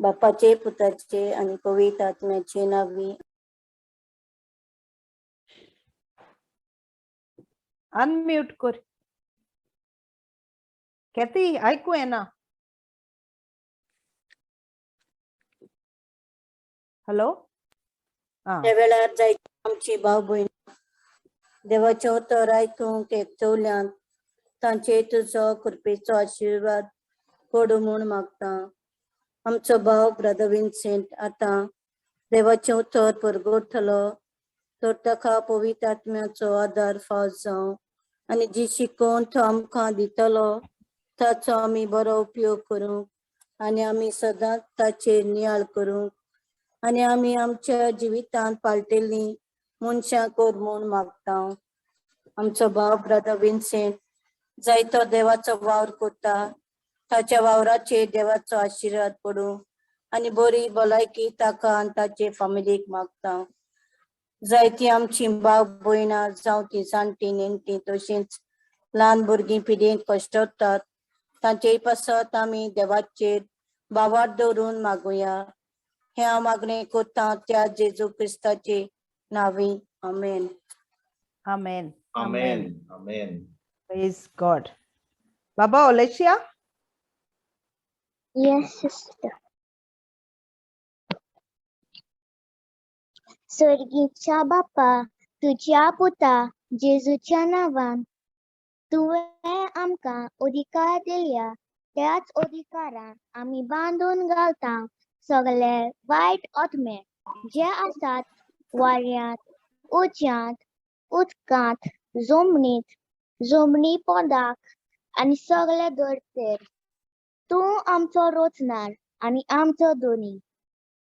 बापाचे, पुताचे आनी पवित्र आत्म्याचे नांवी. अनम्यूट कर कॅथी, आयकू येना. हॅलो, आं. त्या वेळार जायती आमची भाव भयण देवाचें उतर आयकूंक एकटवल्यान, तांचेर तुजो कृपेचो आशिर्वाद पडूं म्हूण मागता. आमचो भाव ब्रदर विन्सेंट आतां देवाचें उतर परगटतलो, तर ताका पवित्र आत्म्याचो आदार फाव जावं आनी जी शिकवण तो आमकां दितलो ताचो आमी बरो उपयोग करूंक आनी आमी सदांच ताचेर नियाळ करूंक आनी आमी आमच्या जिवितांत पाळटेलीं मनशां कर म्हूण मागता. आमचो भाव ब्रदर विन्सेंट जायतो देवाचो वावर करता, ताच्या वावराचेर देवाचो आशिर्वाद पडूं आनी बरी भलायकी ताका आनी ताचे फामिलीक मागता. जायती आमची भाव भयणां, जावं ती जाणटी नेणटी तशींच ल्हान भुरगीं पिडेंत कश्टतात, तांचे पासत आमी देवाचेर भावार्थ दवरून मागुया. हें हांव मागणें करता त्या जेजू क्रिस्ताचे नांवी. आमेन. आमेन. Amen. Amen. Praise God. Baba Olesia. Yes, sister. सर्गीच्या बापा, तुज्या पुता जेजूच्या नांवान तुवें आमकां अधिकार दिल्या, त्याच अधिकारान आमी बांदून घालता सगळे वायट आत्मे जे आसात वाऱ्यांत, उज्यांत, उदकांत, जमनीत, जमनी पोंदाक आनी सगळे धर्तेर. तूं आमचो रचणार आनी आमचो धनी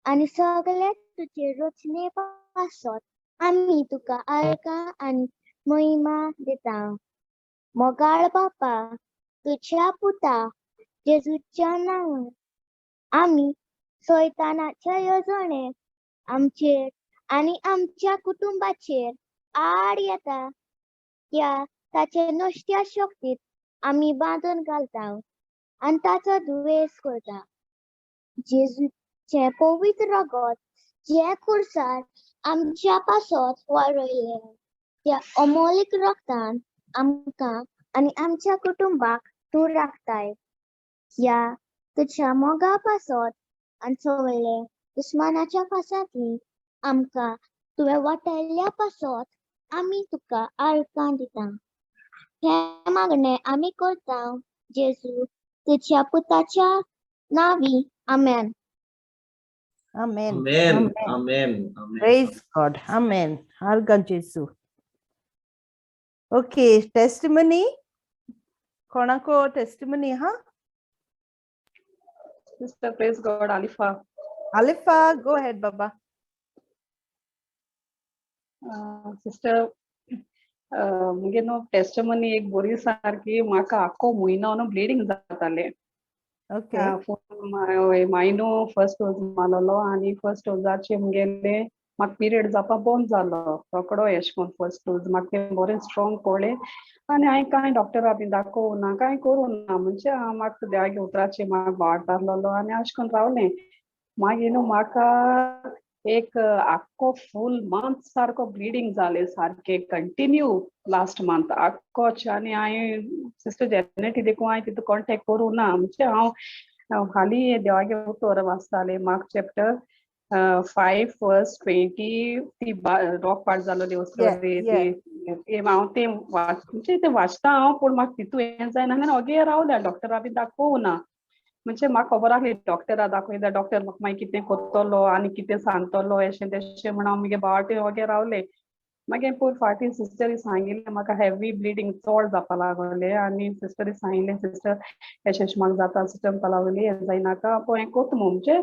आनी सगळे तुजे रचने पासत आमी तुका आर्गां आनी महिमा दिता. मोगाळ बापा, तुज्या पुता जेजूच्या नांवान आमी सैतानाच्या येवजणे आमचेर आनी आमच्या कुटुंबाचेर आड येता त्या ताचे नश्ट्या शक्तीत आमी बांदून घालता आनी ताचो दुवेस करता. जेजूचें पवित्र रगत जें खुर्सार आमच्या पासत वारयलें, त्या अमोलीक रगतान आमकां आनी आमच्या कुटुंबाक तूं राखताय. ह्या तुज्या मोगा पासत आनी सगळे दुस्मानाच्या फासांतली आमकां तुवें वाटायल्ल्या पासत आमी तुका आर्गां दिता. हें मागणें आमी करता जेजू तुज्या पुताच्या नांवी. आमेन. आमेन. Amen. Amen. Amen. Amen. Praise God. Amen. आर्गां जेजू. Okay, testimony. कोणाको testimony हा? Sister, praise God, Alifa. Alifa, go ahead, Baba. Sister, मुगे न्हू टेस्टमनी एक बरी सारकी. म्हाका आख्खो म्हयनो न्हू ब्लिडींग जातालें. मागीर न्हू फर्स्ट डोज मारलेलो आनी फर्स्ट डोजाचे मुगेले म्हाका पिरियड जावपा बंद जालो रोकडो. एशें कोन्न फर्स्ट डोज म्हाका तें बरें स्ट्रॉंग पडलें आनी हांवें कांय डॉक्टरा बी दाखोवं ना, कांय करूं ना. म्हणजे हांव म्हाका देवागे उतराचेर म्हाका भावार्थ आहलोलो आनी अशें करून रावलें. मागीर न्हू म्हाका एक आख्खो फूल मंथ सारको ब्लिडींग जालें सारकें कंटिन्यू लास्ट मंथ आख्खोच. आनी हांवें सिस्टर जेनेटी देखून हांवें तितू कॉन्टेक्ट करूं ना. म्हणजे हांव हालीं देवागे उतर वाचतालें, मार्क चॅप्टर 5 वर्स 20, ती रॉक पाड जालोली स्टोरी ती. हांव तें वाच, म्हणजे तें वाचता हांव, पूण म्हाका तितू हें जायना आनी ओगे रावलें. डॉक्टरा बी दाखोवं ना. म्हणजे म्हाका खबर आहली डॉक्टरा दाखयता, डॉक्टर म्हाका मागीर कितें करतलो आनी कितें सांगतलो एशें तेशें म्हण हांव मुगे बावाटे ओगे रावलें. मागीर पयर फाटीं सिस्टरी सांगिल्लें, म्हाका हेवी ब्लिडींग चड जावपा लागलें आनी सिस्टरी सांगिल्लें, सिस्टर एशें एशें म्हाका जाता. सिस्टर म्हणपा लागली, हें जायनाका, पळय हें कोत्ता मू, म्हणजे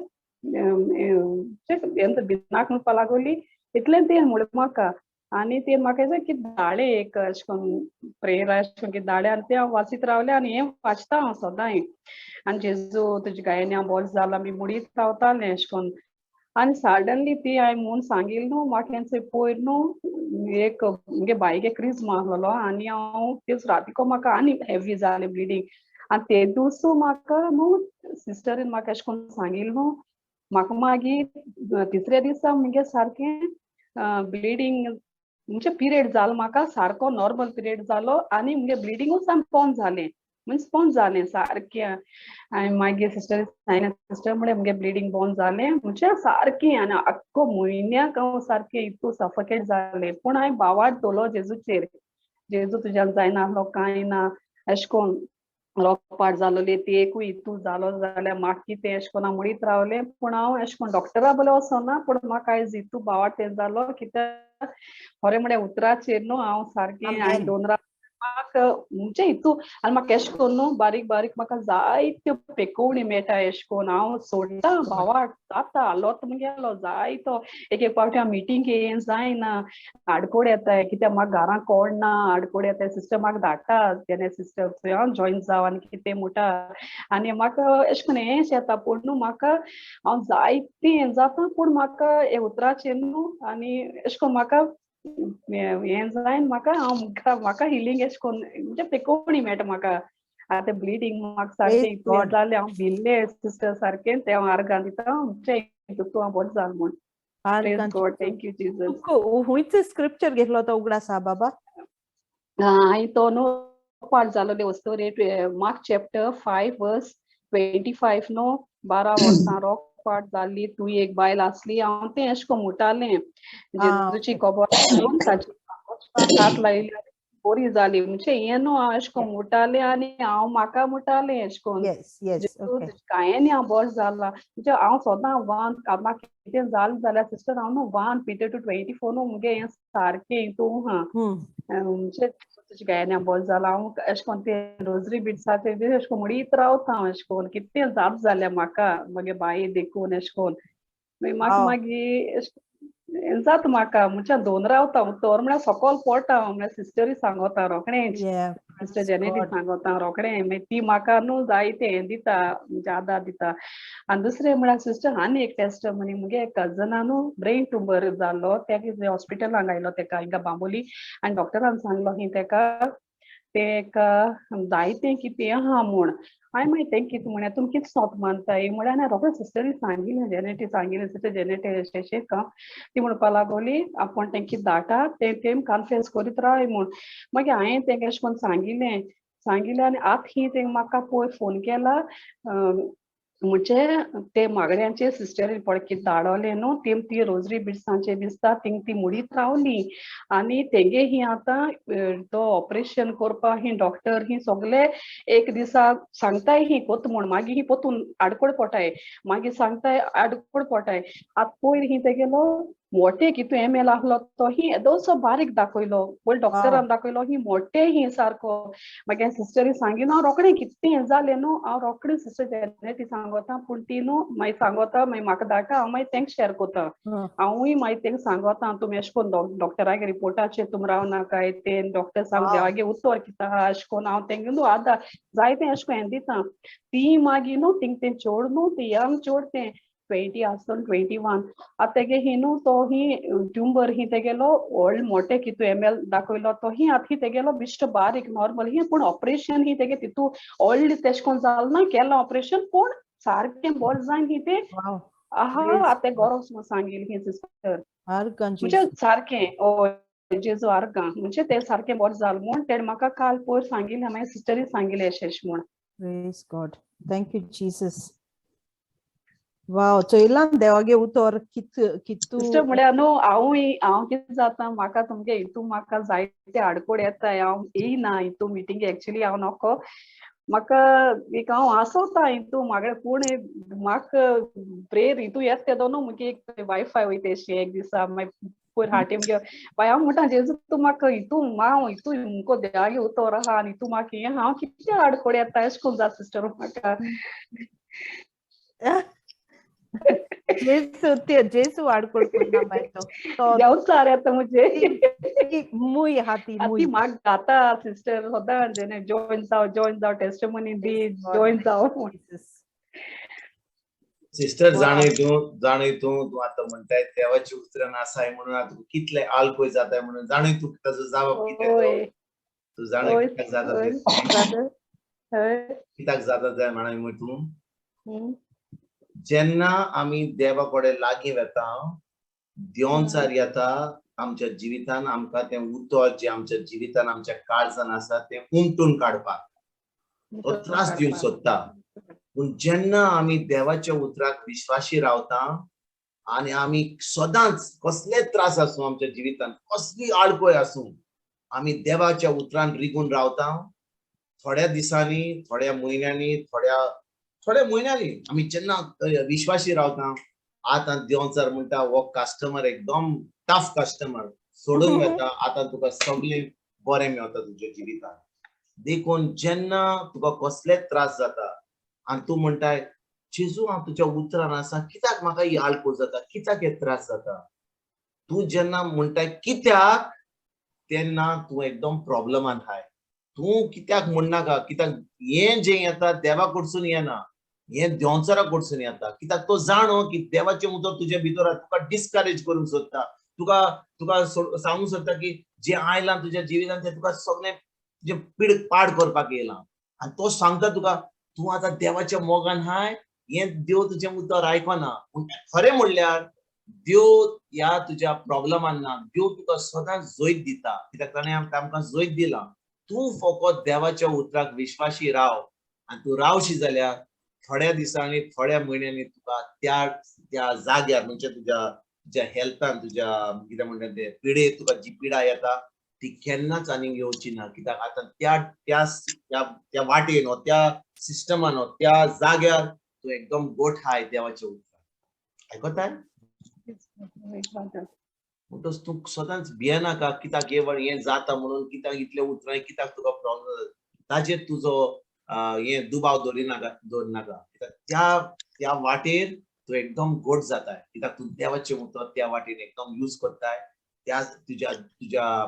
हें भिनाक म्हणपा लागली. इतलें तें म्हणलें म्हाका आनी तें म्हाका कितें धाडलें, एक अशें करून प्रेयर अशें करून कितें धाडलें आनी तें हांव वाचीत रावलें आनी हें वाचता हांव सदांय आनी जेजू तुज्या गायनी हांव बोरें जालां बी म्हणीत रावतालें अशें करून. आनी सडनली ती हांवें म्हूण सांगिल्लें न्हू म्हाका हें पयर न्हू एक मुगे बायगे क्रीज मारलेलो आनी हांव तेच रातीको म्हाका आनी हेवी जालें ब्लिडींग आनी ते दिवस म्हाका न्हू सिस्टरीन म्हाका एशें कोन्न सांगिल्लें न्हू, म्हाका मागीर तिसऱ्या दिसा मुगे सारकें ब्लिडींग म्हणजे पिरियड जालो म्हाका सारको नॉर्मल पिरियड जालो आनी मुगे ब्लिडींगूच सामकें बंद जालें, मिन्स बंद जालें सारकें. आनी मागीर सिस्टर सांगलें, सिस्टर म्हळें मुगे ब्लिडींग बंद जालें म्हणजे सारकें आनी आख्खो म्हयन्याक हांव सारकें इतू सफोकेट जालें. पूण हांवें भावार्थ दवरलो जेजूचेर, जेजू तुज्यान जायना आहलो कांय ना, एशें कोन्न रोगपाट जालोली ती एकूय इतू जालो जाल्यार म्हाका कितें एशें कोन्न हांव म्हणीत रावलें. पूण हांव एशें कोन्न डॉक्टरा बरें वचना, पूण म्हाका आयज इतू भावार्थ हें जालो कित्याक खरें म्हळ्यार उतराचेर न्हू हांव सारकें हांवें दोन रात म्हाका म्हणजे हितू आनी म्हाका एशें कोन्न न्हू बारीक बारीक म्हाका जायत्यो पेकोवणी मेळटा एशें कोन्न हांव सोडटा भावार्थ जाता आलोत मुगेलो जायतो. एक एक फावटी हांव मिटींग येन जायना, आडकोड येताय कित्याक म्हाका घरां कोण ना, आडकोड येताय. सिस्टर म्हाका धाडटा जेन्ना सिस्टर थंय हांव जॉयन जाव आनी कितें म्हणटा आनी म्हाका एशें कोन्न हेंच येता. पूण न्हू म्हाका हांव जायतें हें जाता, पूण म्हाका हे उतराचेर न्हू आनी एशें कोन्न म्हाका हें जायन म्हाका हांव म्हाका हिलींग एशें कोन्न म्हणजे पेकोवणी मेळटा म्हाका. आतां ब्लिडींग म्हाका सारकें इतलें जालें, हांव भिल्लें सिस्टर सारकें, तें हांव आर्गां दिता म्हणजे तूं हांव बरें जालें म्हूण. Praise God, thank you Jesus. खंयच स्क्रिप्चर घेतलो तो उगडास आहा बाबा? हांवें तो न्हू पाठ जालोले वस्तू मार्क चॅप्टर 5 वर्स 25 न्हू, 12 वर्सां रोग पाठ जाल्ली तूं एक बायल आसली. हांव तें एशें कोन्न म्हणटालें, जेजूची खबर घेवन ताची हात लायली बरी जाली म्हणजे हें न्हू हांव एशें कोन्न म्हणटालें आनी हांव म्हाका म्हणटालें एशें कोन्न कांय हांव बरें जाला म्हणजे हांव सदां 1 म्हाका कितें जालें जाल्यार सिस्टर हांव न्हू 1 Peter 2:24 न्हू मुगे हें सारकें हितू आहा म्हणजे तुजे गायन बरें जालां. हांव एशें कोन्न तें रोजरी बिट्साचें बी एशें कोन्न म्हणीत रावता हांव एशें कोन्न कितें जाप जालें म्हाका म्हगे बाई देखून एशें कोन्न मागीर म्हाका मागीर एशें जाता म्हाका म्हणजे दोन रावता तर म्हळ्यार सकल पोडटा हांव, म्हळ्यार सिस्टरी सांगोता रोखडेंच, सिस्टर जेनेटी सांगोता रोखडें, मागीर ती म्हाका न्हू जायतें हें दिता म्हणजे आदार दिता. आनी दुसरें म्हळ्यार सिस्टर आनी एक टेस्ट म्हणी मुगे कजना न्हू ब्रेन ट्युमर जाल्लो, तेका हॉस्पिटलान आयलो तेका हिंगा बांबोली आनी डॉक्टरान सांगलो ही तेका तेका जायतें कितें आहा म्हूण. हांवें मागीर तें कितें म्हळ्यार तुमी कितें सोत मानताय म्हळ्यार हांवें रोखडें सिस्टरी सांगिल्लें, जेनेटी सांगिल्लें, सिस्टर जेनेटी अशें अशें काम. ती म्हणपा लागोली आपूण तें कितें धाडटा तें तेम कॉन्फेस करीत राव म्हूण. मागीर हांवें तेंका एशें कोन्न सांगिल्लें सांगिल्लें आनी आतां ही तेंका म्हाका पयर फोन केला म्हणजे ते मागड्यांचे सिस्टरीन पळय कितें धाडवलें न्हू तेम ती रोजरी बिट्सांचे दिसता थिंग ती मुडीत रावली आनी तेंगे ही आतां तो ऑपरेशन करपा ही डॉक्टर ही सगळे एक दिसा सांगताय ही कोत म्हूण, मागीर ही पोतून आडकोड पोटाय, मागीर सांगताय आडकोड पोटाय. आतां पयर ही तेगेलो मोटे कितू एम एल आहलो तो ही येदोसो बारीक दाखयलो, पयर डॉक्टरान दाखयलो ही मोटे ही सारको. मागीर सिस्टरी सांगी हांव रोखडें कितें हें जालें न्हू हांव रोखडें सिस्टर जेनेटी सांगोता, पूण ती न्हू मागीर सांगोता मागीर म्हाका धाडटा हांव मागीर तेंक शेअर करता. हांवूय मागीर तेंक सांगोता तुमी एशें कोन्न डॉक्टरागे रिपोर्टाचेर तुमी रावनाकाय, ते डॉक्टर सांग देवागे उतर कितें आहा एशें कोन्न हांव तेंगे न्हू आदार जायतें एशें कोन्न हें दिता. ती मागीर न्हू थिंग तें चोड न्हू ती यंग चोड तें 20 आसतलो 21. आतां तेगे ही न्हू तो ही ट्युमर ही तेगेलो व्हड मोटे कितू एम एल दाखयलो तो ही आतां ही तेगेलो बेश्टो बारीक नॉर्मल ही, पूण ऑपरेशन ही तेगे तितू व्हडलें तेशें कोन्न जालें ना, केलां ऑपरेशन पूण सारकें बरें जायन ही तें आहा. आतां गौरव सांगिल्लें ही सिस्टर म्हणजे सारकें हय जेजू आर्गां म्हणजे तें सारकें बरें जालें म्हूण तेणें म्हाका काल पयर सांगिल्लें, मागीर सिस्टरी सांगिल्लें अशें अशें म्हूण. Praise God, thank you Jesus. वाव, चोयलां देवागे उतर कित कितू सिस्टर म्हळ्यार न्हू हांवूय हांव कितें जाता म्हाका तुमगे हितू म्हाका जायते आडकोड येताय, हांव येयना हितू मिटींग एक्चुली हांव नको म्हाका एक हांव आसोता हितू म्हागे पूण म्हाका प्रेयर हितू येता तेदो न्हू मुगे एक वायफाय वयता अशें एक दिसा मागीर पयर हाटी मुगे बाय हांव म्हणटा जेजू तूं म्हाका हितू हांव हितू मुको देवागे उतर आहा आनी तूं म्हाका हें हांव कितें आडकोड येता अशें करून जाता सिस्टर म्हाका. जेसू ते जेसू आडकोड कोन्ना बाय तो देंवचार येता मुजे मुय आहा ती मुय ती म्हाका गाता सिस्टर सदां जेणे जॉयन जाव जॉयन जाव टेस्टमनी दी जॉयन जाव. सिस्टर जाणय तूं, जाणय तूं, तूं आतां म्हणटाय देवाची उतरां आसाय म्हणून आतां कितले आलपय जाताय म्हणून जाणय तूं ताजो जाबाब कितें, तूं जाणय कित्याक जाता तें, कित्याक जाता तें म्हणय मग तूं. जेन्ना आमी देवा कडेन लागीं वेता, देंवचार येता आमच्या जिवितान, आमकां तें उतर जें आमच्या जिवितान, आमच्या काळजान आसा तें उमटून काडपाक तो त्रास दिवंक सोदता. पूण जेन्ना आमी देवाच्या उतराक विश्वाशी रावता आनी आमी सदांच कसले त्रास आसूं आमच्या जिवितान, कसली आडखळ आसूं, आमी देवाच्या उतरान रिगून रावता, थोड्या दिसांनी, थोड्या म्हयन्यांनी, थोड्या थोड्या म्हयन्यांनी आमी जेन्ना विश्वाशी रावता, आतां देंवचार म्हणटा, हो कस्टमर एकदम टफ कस्टमर, सोडून वता, आतां तुका सगळें बरें मेवता तुज्या जिवितान. देखून जेन्ना तुका कसलेच त्रास जाता आनी तूं म्हणटाय, जेजू, हांव तुज्या उतरान आसा, कित्याक म्हाका ही आडखळ जाता, कित्याक हे त्रास जाता? तूं जेन्ना म्हणटाय कित्याक, तेन्ना तूं एकदम प्रॉब्लमान आहाय. तूं कित्याक म्हणनाका, कित्याक हें जें येता देवा कडसून येना, हें देंवचारा कडसून येता. कित्याक तो जाणो की देवाचें उतर तुज्या भितर आसा, तुका डिस्करेज करूंक सोदता, तुका तुका सांगूंक सोदता की जें आयलां तुज्या जिवितान तें तुका सगळें तुजें पीड पाड करपाक येयलां. आनी तो सांगता तुका, तूं आतां देवाच्या मोगान हाय, हें देव तुजें उतर आयकना. पूण खरें म्हणल्यार देव ह्या तुज्या प्रॉब्लमान ना, देव तुका सदांच जैत दिता, कित्याक ताणें आमकां जैत दिलां. तूं फकत देवाच्या उतराक विश्वाशी राव आनी तूं रावशी जाल्यार थोड्या दिसांनी, थोड्या म्हयन्यांनी तुका त्या त्या जाग्यार, म्हणजे तुज्या तुज्या हेल्थान, तुज्या कितें म्हणटा ते पिडेक, तुका जी पिडा येता ती केन्नाच आनीक येवची ना. कित्याक आतां त्या त्या त्या त्या वाटेन वा त्या सिस्टमान वा त्या जाग्यार तूं एकदम गोठाय देवाच्या उतराक आयकताय. म्हणटच तूं सदांच भियेनाका कित्याक हे हें जाता म्हणून, कित्याक इतले उतरां, कित्याक तुका प्रॉब्लम जाता ताजेर तुजो हें दुबाव दवरिनाका, दवरनाका. कित्याक त्या त्या वाटेर तूं एकदम गोट जाताय, कित्याक तूं देवाचें उतर त्या वाटेन एकदम यूज करताय. त्या तुज्या तुज्या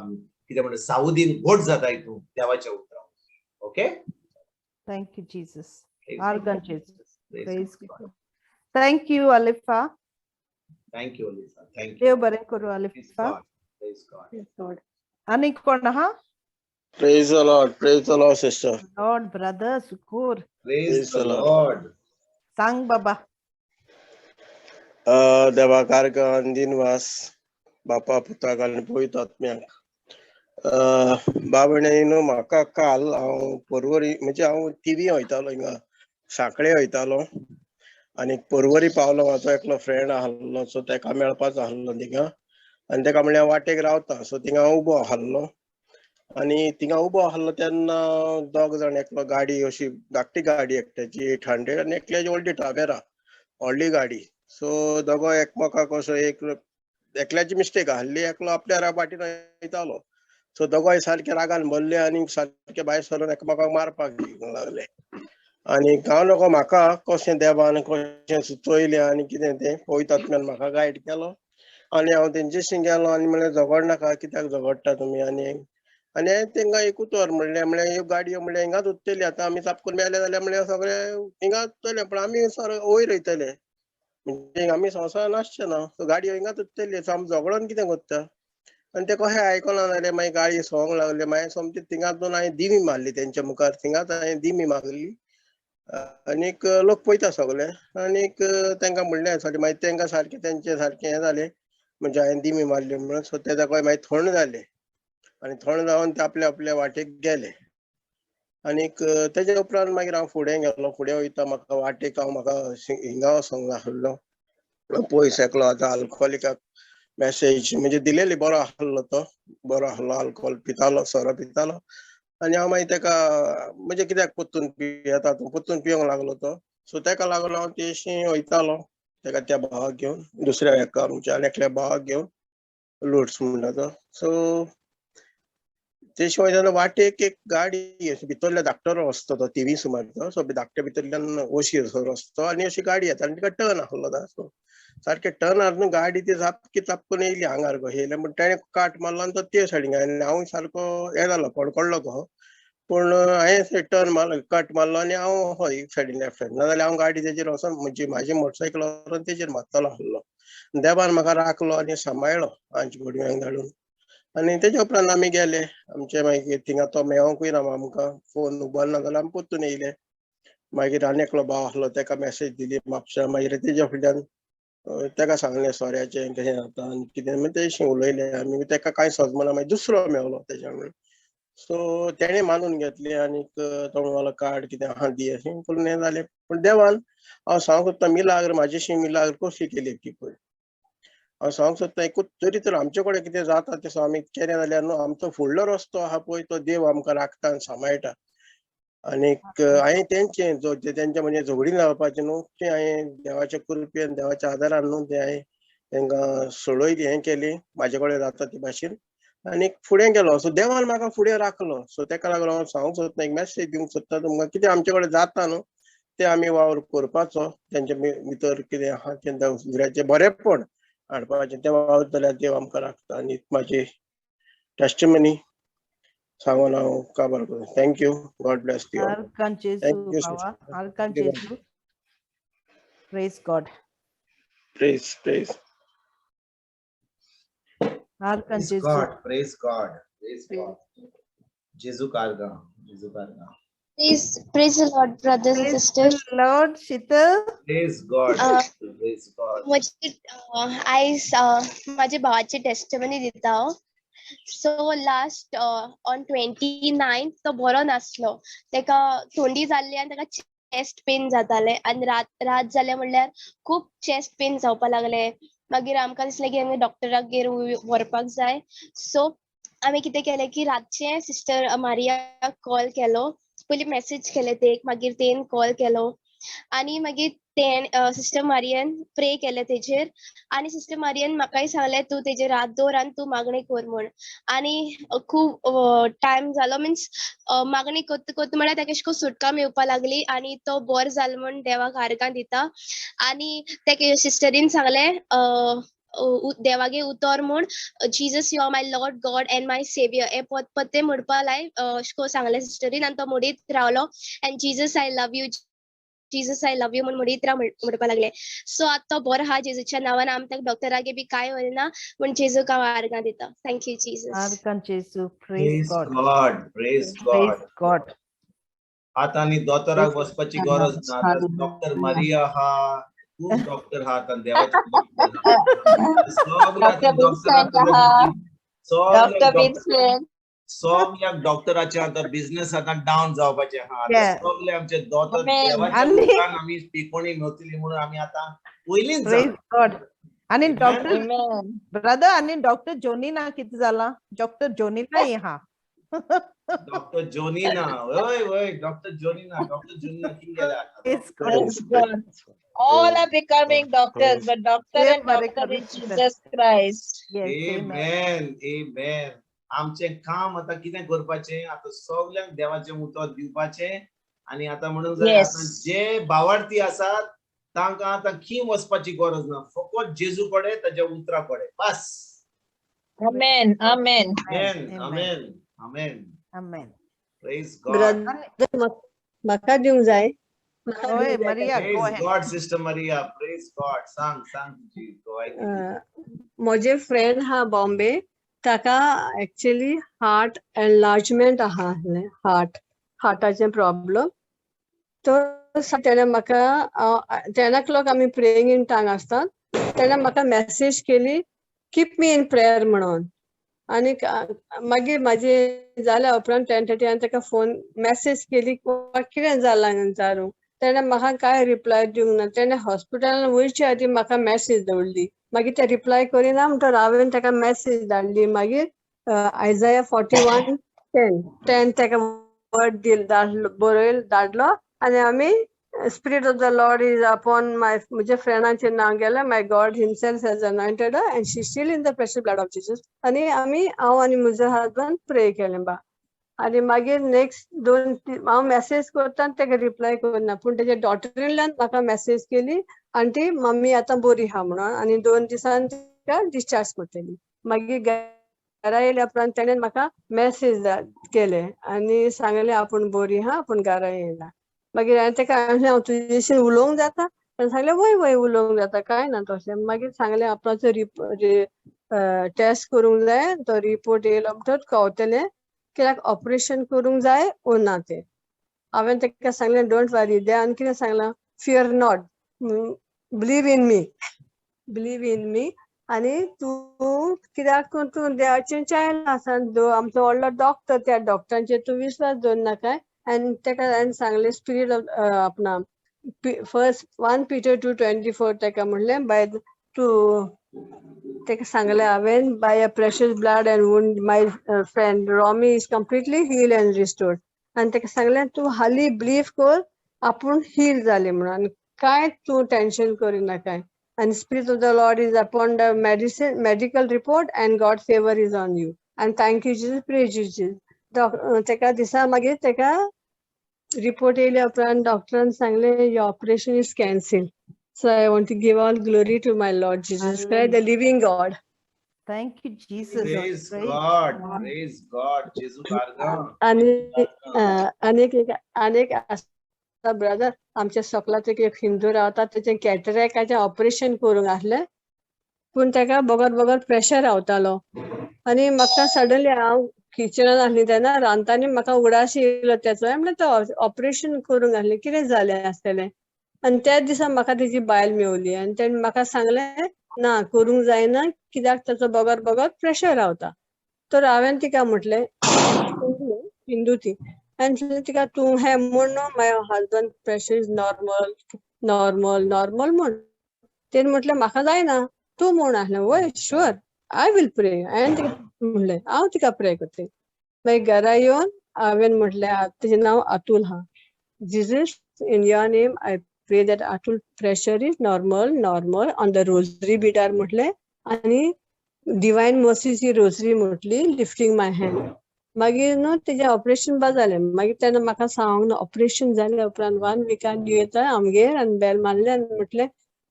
कितें म्हणटा सावदीन गोट जाताय तूं देवाच्या उतरां. Okay. Thank you, Jesus. Argan Jesus. Praise God. Thank you, Alifa. Thank you, Alisa. Thank you. देव बरें करूं, Praise Alifa. God. Praise God. Lord. आनी कोण आहा? Praise the Lord. Praise the Lord, sister. Lord, brother, Sukur. Praise Praise the the Lord. Lord. सांग बाबा. देवा कार्गान दिनवास बापा, पुताक आनी पवित्र आत्म्याक. बाबणे म्हाका काल हांव परवरी, म्हणजे हांव थिवी वयतालो, हिंगा सांखळे वयतालो आनी परवरी पावलो. म्हाजो एकलो फ्रेंड आहलो, सो तेका मेळपाचो आहलो थिंगा आनी तेका म्हणल्यार वाटेक रावता. सो थिंगा हांव उबो आहलो आनी थिंगा उबो आहलो तेन्ना दोग जाण, एकलो गाडी अशी धाकटी गाडी एकट्याची 800 आनी एकल्याची व्हडली टावेरा, व्हडली गाडी. सो दोगो एकमेकाक असो एक एकल्याची मिस्टेक आहली, एकलो आपल्या वाटेन वयतालो. सो दोगोय सारके रागान भरले आनी सारके भायर सरून एकमेकाक मारपाक लागले. आनी हांव नको, म्हाका कशें देवान कशें सुचयलें आनी कितें तें पवित्र आत्म्यान म्हाका गायड केलो आनी हांव तेंच्याशी गेलो आनी म्हणलें, झगडनाका, कित्याक झगडटा तुमी? आनी आनी हांवें तेंकां एक उतर म्हणलें, म्हणल्यार ह्यो गाडयो म्हणल्यार हिंगाच उत्तली, आतां आमी चाप करून मेले जाल्यार म्हणल्यार सगळे हिंगाच उत्तले, पूण आमी सर वयर वयतले, म्हणजे आमी संवसारान आसचे ना. सो गाडयो हिंगाच उत्तली, सो आमी झगडोन कितें करता? आनी ते कशें आयकना जाले, मागीर गाळी सोंक लागले. मागीर सोमती थिंगाच दोन हांवें दिमी मारली तेंच्या मुखार, थिंगाच हांवें दिमी मारली आनीक लोक पळयता सगळे. आनीक तेंकां म्हणलें सॉरी. मागीर तेंकां सारकें तेंचें सारकें हें जालें, म्हणजे हांवें दिमी मारली म्हणून. सो ते ताका मागीर थंड जाले आनी थंड जावन ते आपल्या आपल्या वाटेक गेले. आनीक तेज्या उपरांत मागीर हांव फुडें गेलो. फुडें वयता म्हाका वाटेक हांव म्हाका हिंगा वचोंक जाय आसलो पयस. एकलो आतां अल्कोहोलिकाक मॅसेज म्हणजे दिलेली, बरो आहलो तो, बरो आहलो, अल्कोहोल पितालो, सोरो पितालो. आनी हांव मागीर तेका म्हणजे कित्याक परतून पियेता तूं, परतून पिवंक लागलो तो. सो तेका लागून हांव तेशी वयतालो तेका त्या भावाक घेवन, दुसऱ्या एका आमच्या आनी एकल्या भावाक घेवन, लुट्स म्हणटा तो. सो तेशी वयताना वाटेक एक गाडी अशी भितरल्या धाकटो रस्तो तो, थिवी सुमार तो. सो धाकट्या भितरल्यान ओशीर रस्तो आनी अशी गाडी येता आनी तिका टर्न आहलो तो. सो सारकें टर्न न्हू गाडी ती सामकी चापकून येयली आंगार कशी येयली म्हण तेणें काट मारलो आनी तो ते सायडीन आनी हांव सारको हें जालो, कडकडलो तो. पूण हांवें टर्न मारलो, कट मारलो आनी हांव हय एक सायडीन लेफ्ट सायडीन, नाजाल्यार हांव गाडी तेजेर वचोन, म्हणजे म्हाजी मोटरसायकल व्हरोन तेजेर मारतलो आहलो. देवान म्हाका राखलो आनी सांबाळ्ळो आमच्या भुरग्यांक धाडून. आनी तेज्या उपरांत आमी गेले आमचे. मागीर थिंगा तो मेळोंकूय ना आमकां, फोन उबारना जाल्यार आमी परतून येयले. मागीर आनी एकलो भाव आसलो तेका मॅसेज दिली म्हापशा. मागीर तेज्या फुडल्यान तेका सांगलें सोऱ्याचें कशें जाता आनी कितें, मागीर तेशी उलयलें आमी. तेका कांय सजमना, मागीर दुसरो मेवलो तेज्या वांगडा. सो तेणें मानून घेतलें आनीक तो म्हणलो कार्ड कितें आहा दी अशें करून हें जालें. पूण देवान हांव सांगूंक सोदता मिलाग्र म्हाजेशी मिलाग्र कसली केली ती पळय. हांव सांगूंक सोदता एकूच तरी तर आमचे कडेन कितें जाता तें आमी केलें जाल्यार न्हू आमचो फुडलो रस्तो आहा पळय तो देव आमकां राखता आनी सांबाळटा. आनीक हांवें तेंचें जो तेंच्या म्हणजे झगडीं लावपाचें न्हू तें हांवें देवाच्या कृपेन देवाच्या आदारान न्हू तें हांवें तेंकां सोडयली हें केली म्हाजे कडेन जाता ते भाशेन आनी फुडें गेलो. सो देवान म्हाका फुडें राखलो. सो तेका लागून हांव सांगूंक सोदता एक मॅसेज दिवंक सोदता तुमकां कितें आमचे कडेन जाता न्हू तें आमी वावर करपाचो, तेंच्या भितर कितें आहा तें दुसऱ्याचें बरेंपण हाडपाचें, तें वावर जाल्यार देव आमकां राखता. आनी म्हाजी टेस्टिमनी सांगून हांव काबार करूं. Thank you, God bless you. आर्कान Jesu Thank you, बाबा, sister. आर्कान जेसू. Praise God. Praise, praise. आर्कान Praise Jesu. God, praise God, praise God. जेजू कारगा, जेजू कारगा. Praise, praise the Lord, brothers and Praise sisters. the Lord, Sheetal. Praise God, praise God. म्हजी आयज म्हाज्या भावाची testimony दिता हांव. So last on 29 तो बरो नासलो, तेका थंडी जाल्ली आनी तेका चेस्ट पेन जाताले आनी रात रात जाले म्हणल्यार खूब चेस्ट पेन जावपा लागले. मागीर आमकां दिसलें की आमी डॉक्टरागेर व्हरपाक जाय. सो आमी कितें केलें की रातचें सिस्टर मारियाक कॉल केलो, पयलीं मॅसेज केलें तेक, मागीर तेन कॉल केलो आनी मागीर तें सिस्टर मारियन प्रे केलें तेजेर. आनी सिस्टर मारियन म्हाकाय सांगलें तूं तेजेर हात दवर आनी तूं मागणी कर म्हूण. आनी खूब टायम जालो, मिन्स मागणी करता करता म्हळ्यार तेका अशें करून सुटका मेवपा लागली आनी तो बरो जालो म्हूण देवाक आर्गां दिता. आनी तेका सिस्टरीन सांगलें देवागे उतर म्हूण, Jesus you are my Lord God and my saviour, हें पद पत्ते म्हणपा लाय अशें करून सांगलें सिस्टरीन. आनी तो म्हणीत रावलो and Jesus I love you, Jesus I love you म्हूण म्हणीत राव म्हणपा लागले. सो आतां तो बरो आहा जेजूच्या नांवान, आमी ताका डॉक्टरागे बी कांय व्हरना म्हूण जेजूक हांव आर्गां दिता. Thank you Jesus. आर्कान Jesu. Praise Praise God. God, praise Praise God. God. आतां आनी दोतोराक वचपाची गरज ना. आतां डॉक्टर मारिया आहा, खूब डॉक्टर आहा आतां, देवाचे डॉक्टर आहा. सगळे आतां Dr. Vincent आहा. सगळे Dr. Vincent. सगळ्याक डॉक्टराचे आतां बिझनेस आतां डावन जावपाचे आहा. आतां सगळे आमचे दोतोर Amen. देवाच्या उतरान आमी पिकोणी मेवतली म्हणून आमी आतां पयलींच Praise God. आनी Amen. Doctor Amen. Brother आनी डॉक्टर जोनीना कितें जाला? डॉक्टर जोनीना आहा. डॉक्टर जोनीना, वय वय डॉक्टर जोनीना, डॉक्टर जोनीना कितें गेल्या आतां? Praise God. Praise God. All are becoming doctors, but doctor Same and doctor बरें is Jesus Christ. Yes, amen. Amen, amen. आमचें काम आतां कितें करपाचें, आतां सगल्यांक देवाचें उतर दिवपाचें. आनी आतां म्हणूंक जाय आतां जे भावार्थी आसात तांकां आतां खंय वचपाची गरज ना, फकत जेजू कडेन ताच्या उतरा कडेन बस. Amen. Amen. Amen, amen, amen. Amen. Praise God. Brother म्हाका दिवंक जाय. म्हाका ओय दिवंक जाय. Maria, go Praise ahead. God, Sister Maria. Praise God. सांग सांग तुजी गोवाय. म्हजे फ्रेंड हा बॉम्बे, ताका एक्चुअली हार्ट एनलार्जमेंट आहा आहलें, हार्टाचें प्रॉब्लम. तर तेणें म्हाका 10 o'clock आमी प्रेइंग इन टंग आसता, तेणें म्हाका मॅसेज केली कीप मी इन प्रेयर म्हणून. आनीक मागीर म्हाजे जाल्या उपरांत 10:30 हांवें ताका फोन मॅसेज केली कितें जालां विचारूंक. तेणें म्हाका कांय रिप्लाय दिवंक ना. तेणें हॉस्पिटलान वयचे आदीं म्हाका मॅसेज दवरली. मागीर ते रिप्लाय करिना म्हणटकर हांवें ताका मॅसेज धाडली मागीर आयजाया 41:10 10 ताका वर्ड दिल धाडलो, बरयल धाडलो. आनी आमी Spirit of the Lord is upon my म्हज्या फ्रेंडाचें नांव गेलें, my God himself has anointed and she still in the precious blood of Jesus. आनी आमी हांव आनी म्हजो हजबंड प्रे केलें बा. आनी मागीर नेक्स्ट दोन हांव मॅसेज करता आनी ताका रिप्लाय करना, पूण तेज्या डॉटरीनल्यान म्हाका मॅसेज केली आनी मम्मी आतां बरी आहा म्हणून, आनी 2 दिसान तिका डिस्चार्ज करतली. मागीर घरा येयल्या उपरांत तेणें म्हाका मॅसेज केले आनी सांगलें आपूण बरी आहा, आपूण घरा येयला. मागीर हांवें ताका म्हणलें हांव तुजेशी उलोवंक जाता? ताणें सांगलें वय वय उलोवंक जाता, कांय ना तशें. मागीर सांगलें आपणाचो टेस्ट करूंक जाय, तो रिपोर्ट येयलो म्हणटकच कळटलें कित्याक ऑपरेशन करूंक जाय ओ ना तें. हांवें ताका सांगलें, don't worry. देवान कितें सांगलां, fear not, believe in me, believe in me. आनी तूं कित्याक तूं देवाचें चायल्ड आसा, आमचो व्हडलो डॉक्टर, त्या डॉक्टरांचेर तूं विस्वास दवर नाकाय. आनी ताका हांवें सांगलें, स्पिरीट ऑफ आपणा फर्स्ट 1 Peter 2:24 ताका म्हणलें, बाय तूं ताका सांगलें हांवें, by a precious blood and wound, my friend Romy is completely heal and restored. आनी ताका सांगलें, तूं हाली बिलीव कर, आपूण हील जालें म्हणून आनी कांय तूं tension करिनाकाय. And spirit of the Lord is upon the medicine, medical report, and God favor is on you. And thank you, Jesus, praise you, Jesus. तेका दिसा मागीर तेका रिपोर्ट येयल्या उपरांत डॉक्टरान सांगलें, your operation is cancel. So I want to give all glory to my Lord Jesus Christ, the living God. Thank you, Jesus. Praise Praise God, God. Praise God. जेजू आर्गां. आनी आनीक एक, आनीक आसा ब्रदर. आमच्या सकला एक हिंदू रावता, तेचें कॅटरॅक्टाचें ऑपरेशन करूंक आसलें, पूण ताका बगर बगर प्रेशर रावतालो. आनी म्हाका सडनली, हांव किचनान आसली तेन्ना रांदतानी म्हाका उगडास येयलो तेचो. म्हणल्यार तो ऑपरेशन करूंक आसलें, कितें जालें आसतलें? आनी त्याच दिसा म्हाका तेजी बायल मेवली आनी तेणी म्हाका सांगलें, ना करूंक जायना, कित्याक ताचो बगर बगर प्रेशर रावता. तर हांवें तिका म्हटलें, हिंदू ती, आनी तिका तूं हें म्हण न्हू, my husband pressure is normal, normal, normal म्हण. तेणी म्हटलें, म्हाका जायना, तूं म्हूण आसलें. वय, sure, I will pray. हांवें तिका म्हणलें, हांव तिका प्रे करता. मागीर घरा येवन हांवें म्हटलें, तेजें नांव अतुल आहा, Jesus, in your name I pray that Atul pressure is normal, normal on the rosary Bidar म्हटलें आनी डिवायन मर्सीची रोजरी म्हटली, लिफ्टींग my hand. मागीर न्हू तेजें ऑपरेशन बा जालें. मागीर तेन्ना म्हाका सांगूंक ना, ऑपरेशन जाल्या उपरांत वन विकान येता आमगेर आनी बेल मारलें आनी म्हटलें,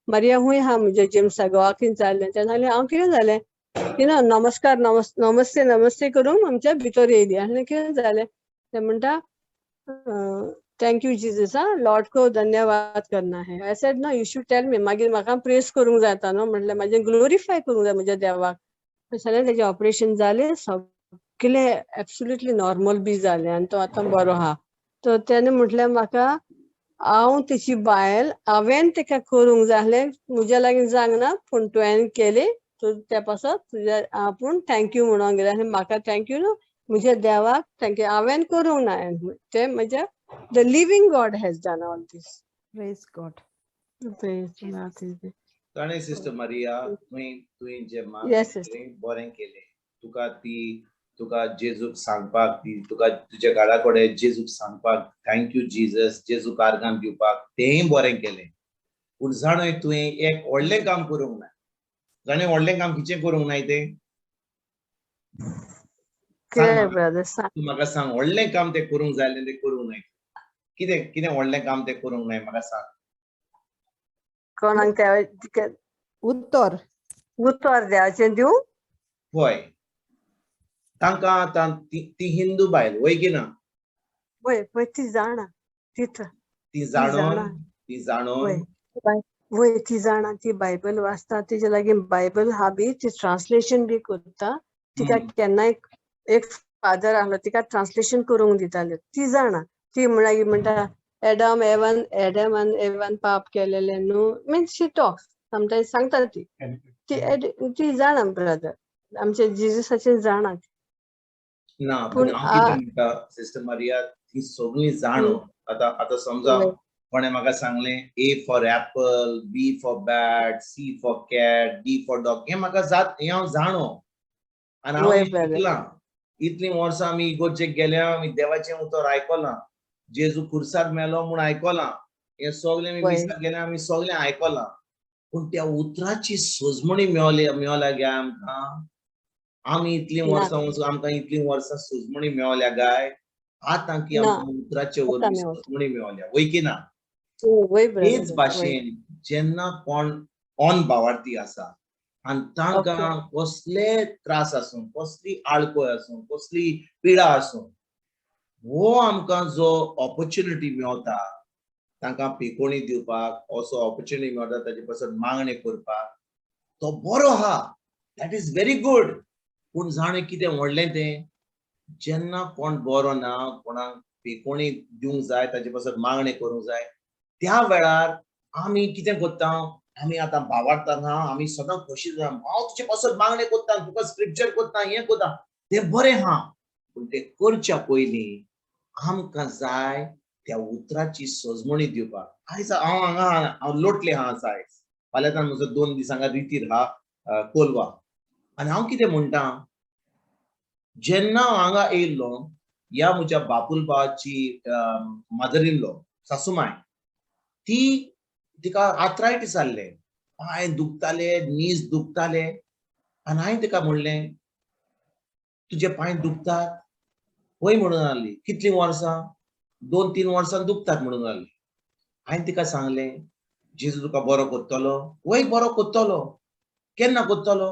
मारिया खूंय आहा म्हजें जेम्सा गोवाकीन जालें. तेन्ना सांगलें हांव, कितें जालें कितें? नमस्कार, नमस्ते, नमस्ते करून आमच्या भितर येयली. आनी कितें जालें? ते म्हणटा, thank you Jesus, आ लॉर्ड को धन्यवाद करना है. I said, no, you should tell me. मागीर म्हाका प्रेस करूंक जाता न्हू. म्हटलें, म्हाजें ग्लोरिफाय करूंक जाय म्हज्या देवाक. जालें तेजें ऑपरेशन जालें, सगळें एब्सोल्युटली नॉर्मल बी जालें आनी तो आतां बरो आहा. तर तेणें म्हटलें म्हाका, हांव तेची बायल, हांवें तेका करूंक जाय आसलें, म्हज्या लागीं जावंक ना, पूण तुवें केलें तूं, त्या पासत तुज्या आपूण thank you म्हणूंक गेलें. आनी म्हाका thank you न्हू, म्हज्या देवाक thank you. हांवें करूंक ना तें, म्हज्या the living God has done all this. Praise God. ताणें सिस्टर मारिया, तुवें तुवें जें Yes, sister. केलें, बरें केलें. तुका ती तुका जेजूक सांगपाक, ती तुका तुज्या घरा कडेन जेजूक सांगपाक, thank you Jesus, जेजूक आर्गां दिवपाक, तेंय बरें केलें. पूण जाणय, तुवें एक व्हडलें काम करूंक ना. जाणें, व्हडलें काम कितें करूंक नाय तें सांग कितें म्हाका. ब्रदर, सांग. तूं म्हाका सांग, व्हडलें काम तें करूंक जाय आसलें, तें करूंक नाय. कितें कितें व्हडलें काम तें करूंक नाय, म्हाका सांग. कोणाक त्या उत्तर. उतर देवाचें दिवं. हय, तांकां आतां ती ती हिंदू बायल, वय की ना? वय वय, ती जाणा ती ती जाणून जाणा. ती जाणून वय वय, ती जाणा. ती बायबल वाचता, तेजे लागीं बायबल हा बी, ती ट्रान्सलेशन बी करता. तिका केन्नाय एक फादर आहलो, तिका ट्रान्सलेशन करूंक दिताले. ती जाणा. ती मागीर म्हणटा, एडम एवन, एडम आनी एवान पाप केलेले न्हू. Means she talks sometimes. सांगता ती. ती जाणा ब्रदर, आमच्या जिजसाचे जाणा. ना, पूण पूण हांव कितें म्हणटा सिस्टर मारिया, ती सगळीं जाणो. आतां आतां समजा कोणें म्हाका सांगलें, A for apple, B for bat, C for cat, D for dog, हें म्हाका जात, हें हांव जाणो आनी हांव हें शिकलां. इतलीं वर्सां आमी इगोर्जेक गेल्या, आमी देवाचें उतर आयकलां, जेजू खुर्सार मेलो म्हूण आयकलां, हें सगळें आमी मिसाक गेल्या, आमी सगळें आयकलां. पूण त्या उतराची सजमणी मेवल्या, मेवल्या गे आमकां? आमी इतलीं ना. वर्सां वचून आमकां इतलीं वर्सां सजमणी मेवल्या गाय आतां की ना. आमकां उतराचे आतां वरवीं मेवता. सजमणी मेवल्या, वय की ना? वय ब्रदर. तेच भाशेन जेन्ना कोण ऑन भावार्थी आसा आनी तांकां कसले त्रास आसूं, कसली आळकोय आसूं, कसली पिडा आसूं, हो आमकां जो ऑपॉर्च्युनिटी मेवता तांकां पिकोणी दिवपाक, असो ऑपॉर्च्युनिटी मेवता ताजे पासून मागणें करपाक, तो बरो आहा. That is very good. पूण जाणें कितें व्हडलें तें, जेन्ना कोण बरो ना, कोणाक पेकोणी दिवंक जाय, ताजे पासत मागणें करूंक जाय, त्या वेळार आमी कितें करता, आमी आतां भावार्थान आहा, आमी सदां खोशी जाता, हांव तुजे पासत मागणें करता, तुका स्क्रिप्चर करता, हें करता, तें बरें आहा. पूण तें करच्या पयलीं आमकां जाय त्या उतराची सजमणी दिवपाक. आयज हांव हांगा हांव लोटले आहा आयज, फाल्यांच्यान म्हजो 2 दीस हांगा रितीर आहा कोलवा. आनी हांव कितें म्हणटा, जेन्ना हांव हांगा येयल्लो, ह्या म्हज्या बापुलबाची मदर इन लॉ सासुमाय, ती तिका आर्थरायटीस जाल्लें, पांय दुखताले, नीज दुखताले. आनी हांवें तिका म्हणलें, तुजे पांय दुखतात? वय म्हणून आसली. कितलीं वर्सां? 2-3 वर्सां दुखतात म्हणून आसली. हांवें तिका सांगलें, जेजू तुका बरो करतलो. वय बरो करतलो. केन्ना करतलो?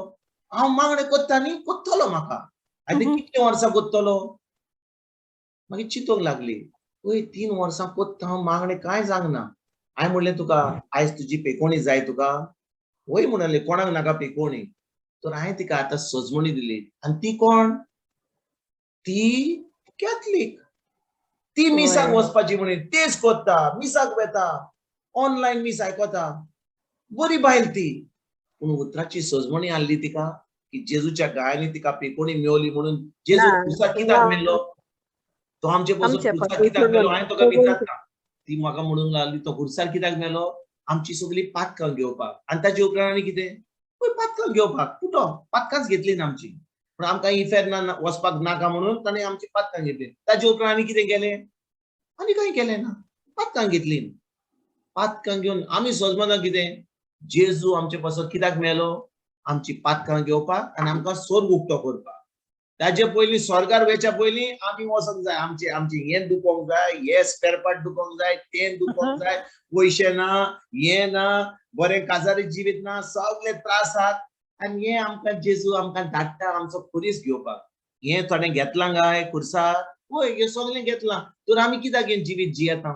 हांव मागणें करता न्ही, करतलो म्हाका. आनी कितलीं वर्सां करतलो? मागीर चिंतूंक लागली, वय 3 वर्सां करता हांव मागणें, कांय जावंक ना. हांवें म्हणलें, तुका आयज तुजी पेकोणी जाय तुका? वय म्हणाले, कोणाक नाका पेकोणी? तर हांवें तिका आतां सजमणी दिली. आनी ती कोण? ती कॅथलीक. ती मिसाक वचपाची म्हणी तेच करता, मिसाक वता, ऑनलायन मीस आयकता, बरी बायल ती. पूण उतराची सजमणी आसली तिका की जेजूच्या गायांनी तिका पेकोणी मेवली म्हणून. जेजू खुर्सार कित्याक मेल्लो? तो आमचे पासून खुर्सार कित्याक मेलो? हांवें तुका विचारता. ती म्हाका म्हणूंक लागली, तो खुर्सार कित्याक मेलो? आमची सगळी पातकां घेवपाक. आनी ताचे उपरांत आनी कितें? पातकां घेवपाक. कुठो पातकांच घेतली ना आमची, पूण आमकां इफेर्नान वचपाक नाका म्हणून ताणें आमची पातकां घेतली. ताचे उपरांत आनी कितें केलें? आनी कांय केलें ना, पातकां घेतली. पातकां घेवन आमी सजमना कितें? जेजू आमचे पासून कित्याक मेलो? आमची पातकां घेवपाक आनी आमकां स्वर्ग उक्तो करपाक. ताजे पयलीं स्वर्गार वयच्या पयलीं आमी वचोंक जाय, आमचे आमचे हें दुखोंक जाय, हे स्पेर पार्ट दुखोंक जाय, तें दुखोंक जाय, पयशे ना, हें ना, बरें काजारी जिवीत ना, सगळे त्रास आहात. आनी हें आमकां जेजू आमकां धाडटा आमचो खुरीस घेवपाक. हें थोडें घेतलां काय खुर्सार? वय, हें सगळें घेतलां. तर आमी कित्याक हें जिवीत जियेता?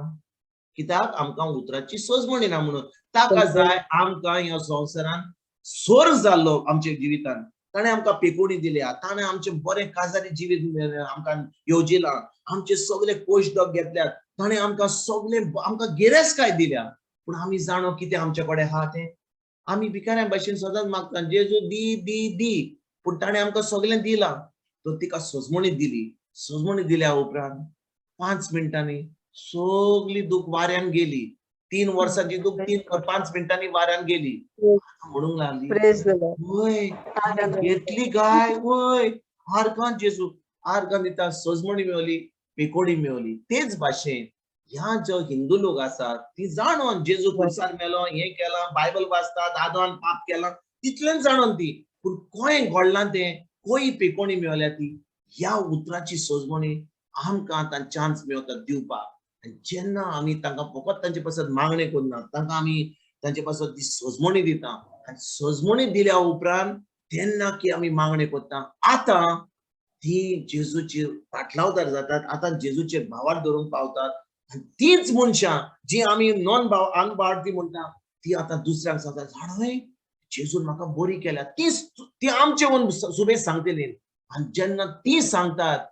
कित्याक आमकां उतराची सजमणी ना म्हणून. ताका जाय आमकां ह्या संवसारान स्वर्ग जाल्लो आमच्या जिवितान. ताणें आमकां पेकोणी दिल्या, ताणें आमचें बरें काजारी जिवीत आमकां येवजिलां, आमचे सगळे कोश डॉग घेतल्यात, ताणें आमकां सगळे आमकां गिरेस्तकाय दिल्या. पूण आमी जाणो कितें आमचे कडेन आहा तें? आमी भिकाऱ्यां भाशेन सदांच मागता, जेजू दी दी दी. पूण ताणें आमकां सगळें दिलां. तर तिका सजमणी दिली. सजमणी दिल्या उपरांत 5 मिनटांनी सगळी दूख वाऱ्यान गेली. 3 वर्सांची दूख 3-5 मिनटांनी वाऱ्यान गेली. म्हणूंक लागली, वय घेतली काय? वय आर्गां जेजू, आर्गां दिता, सजमणी मेवली, पेकोणी मेवली. तेच भाशेन ह्या जो हिंदू लोक आसात ती जाणून जेजू खुर्सार मेलो, हें केलां, बायबल वाचतात, आदोन पाप केलां, तितलेंच जाणून ती. पूण खंय घडलां तें, खंय पेकोणी मेवल्या ती? ह्या उतराची सजमणी आमकां आतां चान्स मेवता दिवपाक. आनी जेन्ना आमी तांकां फकत तांचे पासत मागणें करना, तांकां आमी तांचे पासत ती सजमणी दिता. आनी सजमणी दिल्या उपरांत तेन्ना की आमी मागणें करता, आतां ती जेजूचेर पाटलावदार जातात, आतां जेजूचेर भावार धरूंक पावतात. आनी तीच मनशां जी आमी नॉन भाव अनभावार्थी म्हणटा ती आतां दुसऱ्यांक सांगतात, जाणा जेजून म्हाका बरी केल्या. ती आमचे म्हणून सुबेज सांगतली. आनी जेन्ना ती सांगतात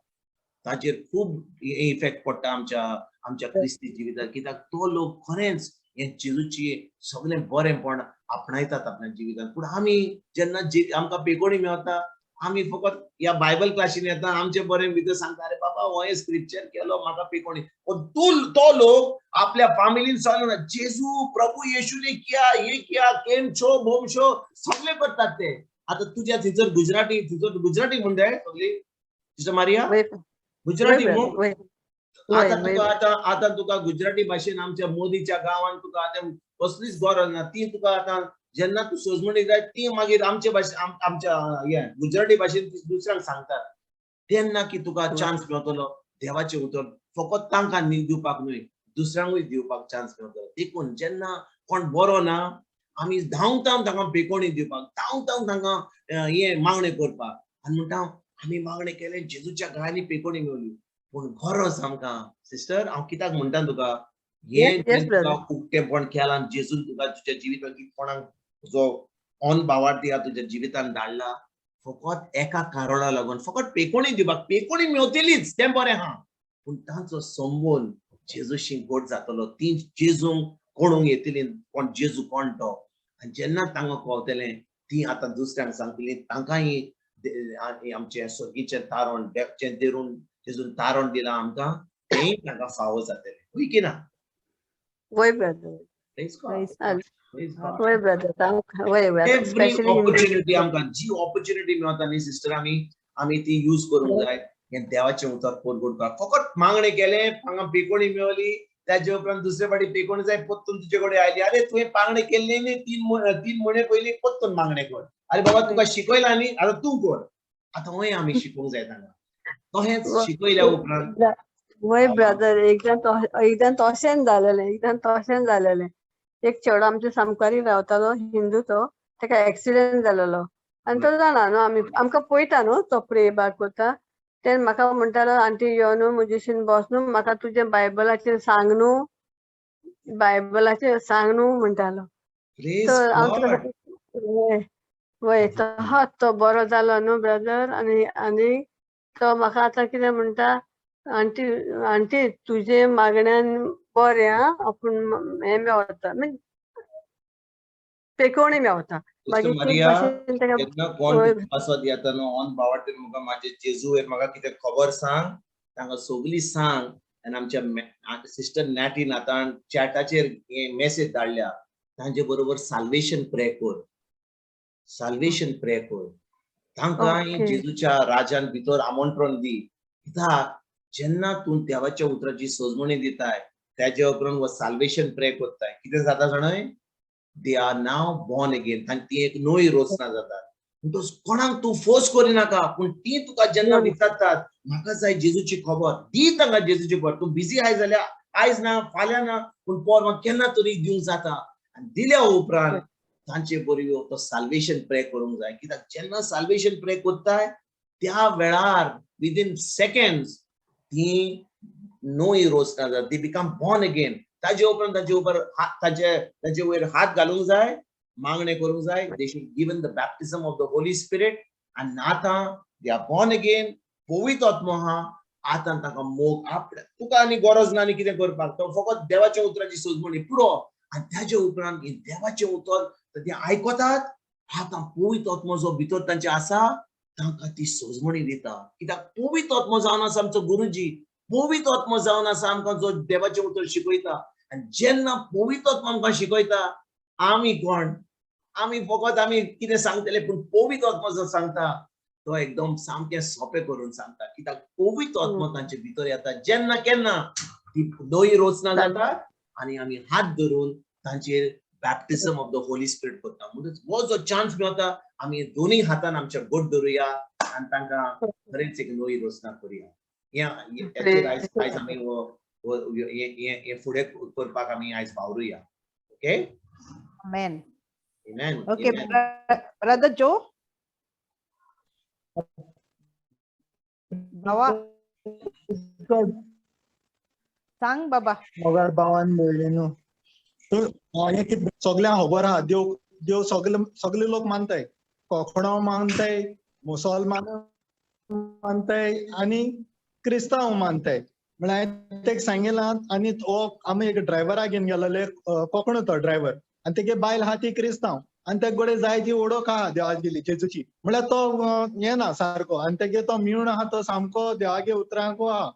ताचेर खूब इफेक्ट पडटा आमच्या आमच्या क्रिस्ती जिवितार. कित्याक तो लोक खरेंच हे जेजूची सगळें बरेंपण आपणायतात आपल्या जिवितांत. पूण आमी जेन्ना आमकां पेकोणी मेवता, आमी फकत ह्या बायबल क्लासीन येता, आमचे बरें भितर सांगता, अरे बाबा हो स्क्रिप्चर केलो म्हाका पेकोणी. पूण तो लोक आपल्या फामिलीन सगळें जेजू प्रभू येशूने किया, हे किया, केम छो बोम शो सगळे करतात ते. आतां तुज्या थंयसर गुजराती, थंयसर गुजराती म्हणटाय सगळी सिस्टर मारिया, गुजराती. आतां तुका आतां आतां तुका गुजराती भाशेन आमच्या मोदीच्या गांवान तुका आतां कसलीच गरज ना. ती तुका आतां जेन्ना तूं सजमणी जाय ती मागीर आमचे भाशे आमच्या हे गुजराती भाशेन दुसऱ्यांक सांगतात. तेन्ना की तुका चान्स मेवतलो देवाचें उतर फकत तांकां दिवपाक न्हय, दुसऱ्यांकूय दिवपाक चान्स मेवतलो. देखून जेन्ना कोण बरो ना आमी धांवता तांकां पेकोणी दिवपाक, धांवता तांकां हे मागणें करपाक. आनी म्हणटा आमी मागणें केलें, जेजूच्या गायांनी पेकोणी मेवली. पूण गरज आमकां सिस्टर, हांव कित्याक म्हणटा तुका, हें तुका उक्तेपण केलां जेजून तुका तुज्या जिवितांत की कोणाक जो ऑन भावार्थी आहा तुज्या जिवितांत धाडला फकत एका कारणा लागून, फकत पेकोणी दिवपाक. पेकोणी मेवतलीच तें बरें आहा, पूण तांचो संबंद जेजूशी घट जातलो. ती जेजूंक कोणूंक येतली कोण जेजू कोण तो, आनी जेन्ना तांकां कळटलें ती आतां दुसऱ्यांक सांगतली, तांकांय आमचें स्वर्गीचें तारण देवचें देरून जेजून तारण दिलां आमकां, तेंय तांकां फावो जातलें. हय की ना? वय brother. Praise God. Praise God. Praise God. वय ब्रदर, वय ब्रदर. एवरी स्पेशली ऑपॉर्च्युनिटी आमकां जी ऑपॉर्च्युनिटी मेळता न्ही सिस्टर, आमी ती यूज करूंक जाय. हें देवाचें उतर परगटपाक फकत मागणें केलें, हांगा पेकोणी मेवली, ताजे उपरांत दुसरे फावटी पेकोणी जाय परतून तुजे कडेन आयली, अरे तुवें पांगणें केल्लें न्ही 3 म्हयने पयलीं, परतून मागणें कर, अरे बाबा तुका शिकयलां न्ही आतां तूं कर. आतां हय आमी शिकोवंक जाय तांकां. तशेंच शिकयल्या उपरांत वय ब्रदर, एकदां तशेंच जालेलें, एकदां तशेंच जालेलें. एक चेडो आमच्या सामकारी रावतालो, हिंदू तो, ताका एक्सिडेंट जालेलो आनी तो जाणा न्हू आमी आमकां पळयता न्हू तो प्रे बाग करता. तेन्ना म्हाका म्हणटालो, आंटी यो न्हू म्हजेशीन बस न्हू, म्हाका तुजें बायबलाचेर सांग न्हू, बायबलाचेर सांग न्हू म्हणटालो. तर हांव तुका वय वय तो बरो जालो न्हू ब्रदर. आनी आनी तो म्हाका आतां कितें म्हणटा, आंटी आंटी तुजे मागण्यान बरें आं, आपूण हें मेवता पेकोणी मेवता. मागीर जेन्ना कोण पासत येता न्हू ऑन बावाटेन म्हाका म्हाजे जेजू म्हाका कितें खबर सांग, तांकां सगळी सांग. आनी आमच्या सिस्टर नॅटीन आतां चॅटाचेर मेसेज धाडल्या, तांचे बरोबर साल्वेशन प्रे कर, साल्वेशन प्रे कर, तांकां जेजूच्या राजान भितर आमंत्रण दी. कित्याक जेन्ना तूं देवाच्या उतराची सजमणी दिताय त्याचे उपरांत वो साल्वेशन प्रे करताय, कितें जाता जाणय, they are now born again. आनी ती एक नवी रचना जाता. म्हणटकच कोणाक तूं फोर्स करिनाका, पूण ती तुका जेन्ना विचारतात म्हाका जाय जेजूची खबर, दी तांकां जेजूची खबर. तूं बिजी आयज जाल्यार आयज ना फाल्यां ना, पूण परवां केन्ना तरी दिवंक जाता. आनी दिल्या उपरांत तांचे बरोबर तो साल्वेशन प्रे करूंक जाय. कित्याक जेन्ना साल्वेशन प्रे करताय त्या वेळार विदीन सेकंड्स ती नवी रचना जाता, ती बिकम बॉर्न अगेन. ताजे उपरांत ताजे उपर ताजे वयर हात घालूंक जाय, मागणें करूंक जाय. They should given the baptism of the Holy Spirit. आनी आतां they are born again, पवित्र आत्मो आहा आतां तांकां मोग आपल्या तुका आनी गरज ना आनी कितें करपाक, तो फकत देवाच्या उतराची सजमणी पुरो. आनी ताजे उपरांत हें देवाचें उतर ते आयकतात, आतां पवित्र आत्मो जो भितर तांचे आसा तांकां ती सजमणी दिता. कित्याक पवित्र आत्मो जावन आसा आमचो गुरुजी, पवित्र आत्मो जावन आसा आमकां जो देवाचें उतर शिकयता. आनी जेन्ना पवित्र आत्मो आमकां शिकयता, आमी कोण, आमी फकत आमी कितें सांगतले, पूण पवित्र आत्मो जो सांगता तो एकदम सामकें सोंपें करून सांगता. कित्याक पवित्र आत्मो तांचे भितर येता जेन्ना केन्ना ती नवी रचना जाता आनी आमी हात धरून तांचेर baptism of the Holy Spirit करता. म्हणून हो जो चान्स मेळता आमी दोनूय हातान आमच्या गोट धरुया आनी तांकां खरेंच एक नवी रचना करुया. हेचेर आयज आमी हे फुडें करपाक आमी आयज वावरुया. Okay? Amen. Amen. Okay, brother Joe. बाबा सांग बाबा. मोगाळ भावान म्हणलें न्हू, हें कितें सगळ्यांक खबर आहा, देव देव सगळे सगळे लोक मानताय, कोंकणो मानताय, मुसलमान मानताय आनी क्रिस्तांव मानताय. म्हळ्यार हांवें तेका सांगिलां. आनी हो आमी एक ड्रायव्हराक घेवन गेलेले, कोंकणो तो ड्रायव्हर, आनी तेगे बायल आहा ती क्रिस्तांव, आनी तेका कडेन जाय ती ओळख आहा देवागेली जेजूची. म्हळ्यार तो हें ना सारको, आनी तेगे तो मिवण आहा तो सामको देवागे उतरांको आहा.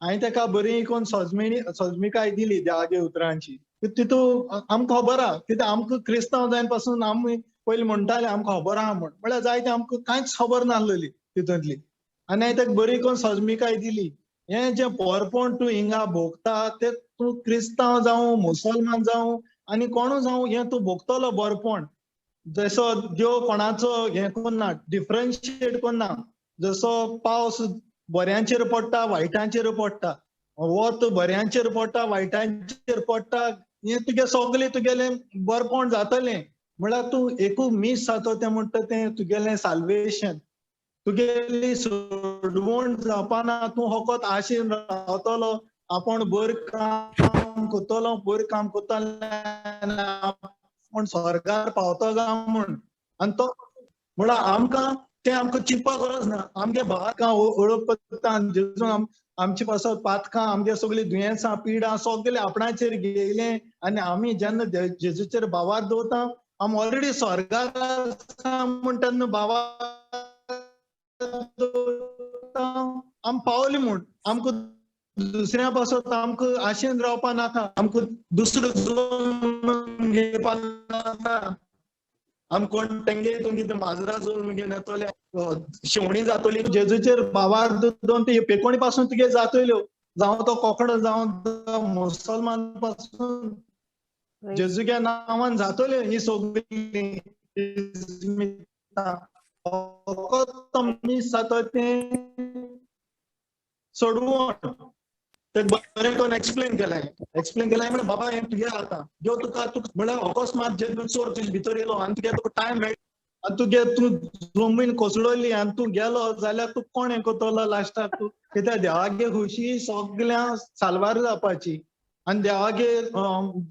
हांवें तेका बरी कोन्न सजमिकाय दिली देवागे उतरांची. तितू आमकां खबर आहा, कित्याक आमकां क्रिस्तांव जायन पासून आमी पयलीं म्हणटाले आमकां खबर आहा म्हूण, म्हळ्यार जायते आमकां कांयच खबर नासलेली तितूंतली. आनी हांवें तेका बरी कोन्न सजमिकाय दिली. हें जें पोरपोण तूं हिंगा भोगता तें तूं क्रिस्तांव जावं मुसलमान जावं आनी कोणू जावं, हें तूं भोगतलो बरपोण. जसो देव कोणाचो हें कोन्ना, डिफरन्शिएट कोन्ना, जसो पावस बऱ्यांचेर पडटा वायटांचेर पडटा, वत बऱ्यांचेर पडटा वायटांचेर पडटा, हें तुगे सगळें तुगेलें बरपोण जातलें. म्हळ्यार तूं एकू मीस जातो तें म्हणटा तें तुगेलें साल्वेशन, तुगेली सोडवण जावपाना. तूं फकत आशेन रावतलो, आपूण बरें काम करतलो, बरें काम करतलो आपूण स्वर्गार पावतो गा म्हूण. आनी तो म्हळ्यार आमकां तें आमकां चिंतपाक गरज ना. आमगे भावाक वळख करता आनी जेजून आमचे पासत पातकां, आमगे सगळीं दुयेंसां, पिडां सगळे आपणाचेर घेयलें आनी आमी जेन्ना जेजूचेर भावार दवरता आमी ऑलरेडी स्वर्गार आसा म्हूण तेन्ना भावार दवरता आमी पावली म्हूण. आमकां दुसऱ्या पासत आमकां आशेन रावपा नाका, आमकां दुसरो जल्म घेवपा नाका. आम कोण तेंगे तूं कितें माजरां जल्म घेवन येतले, शेवणी जातली. जेजूचेर भावार दोन ते पेकोणी पासून तुगे जातल्यो, जावं तो कोंकणो जावं मुसलमान पासून जेजूच्या नांवान जातल्यो ही सगळीं. फकत मनीस जाता तें सोडवण. ते बरें करून एक्सप्लेन केलें, एक्सप्लेन केलें म्हणल्यार बाबा हें तुगे आतां देव तुका तुका म्हणल्यार अकस्मात जे चोर तुजे भितर येयलो आनी तुगे तुका टायम मेळ्ळो आनी तुगे तूं जमीन कोसळली आनी तूं गेलो जाल्यार तूं कोण हें करतलो लास्टाक? तूं कित्याक देवागे खुशी सगळ्या साल्वार जावपाची आनी देवागे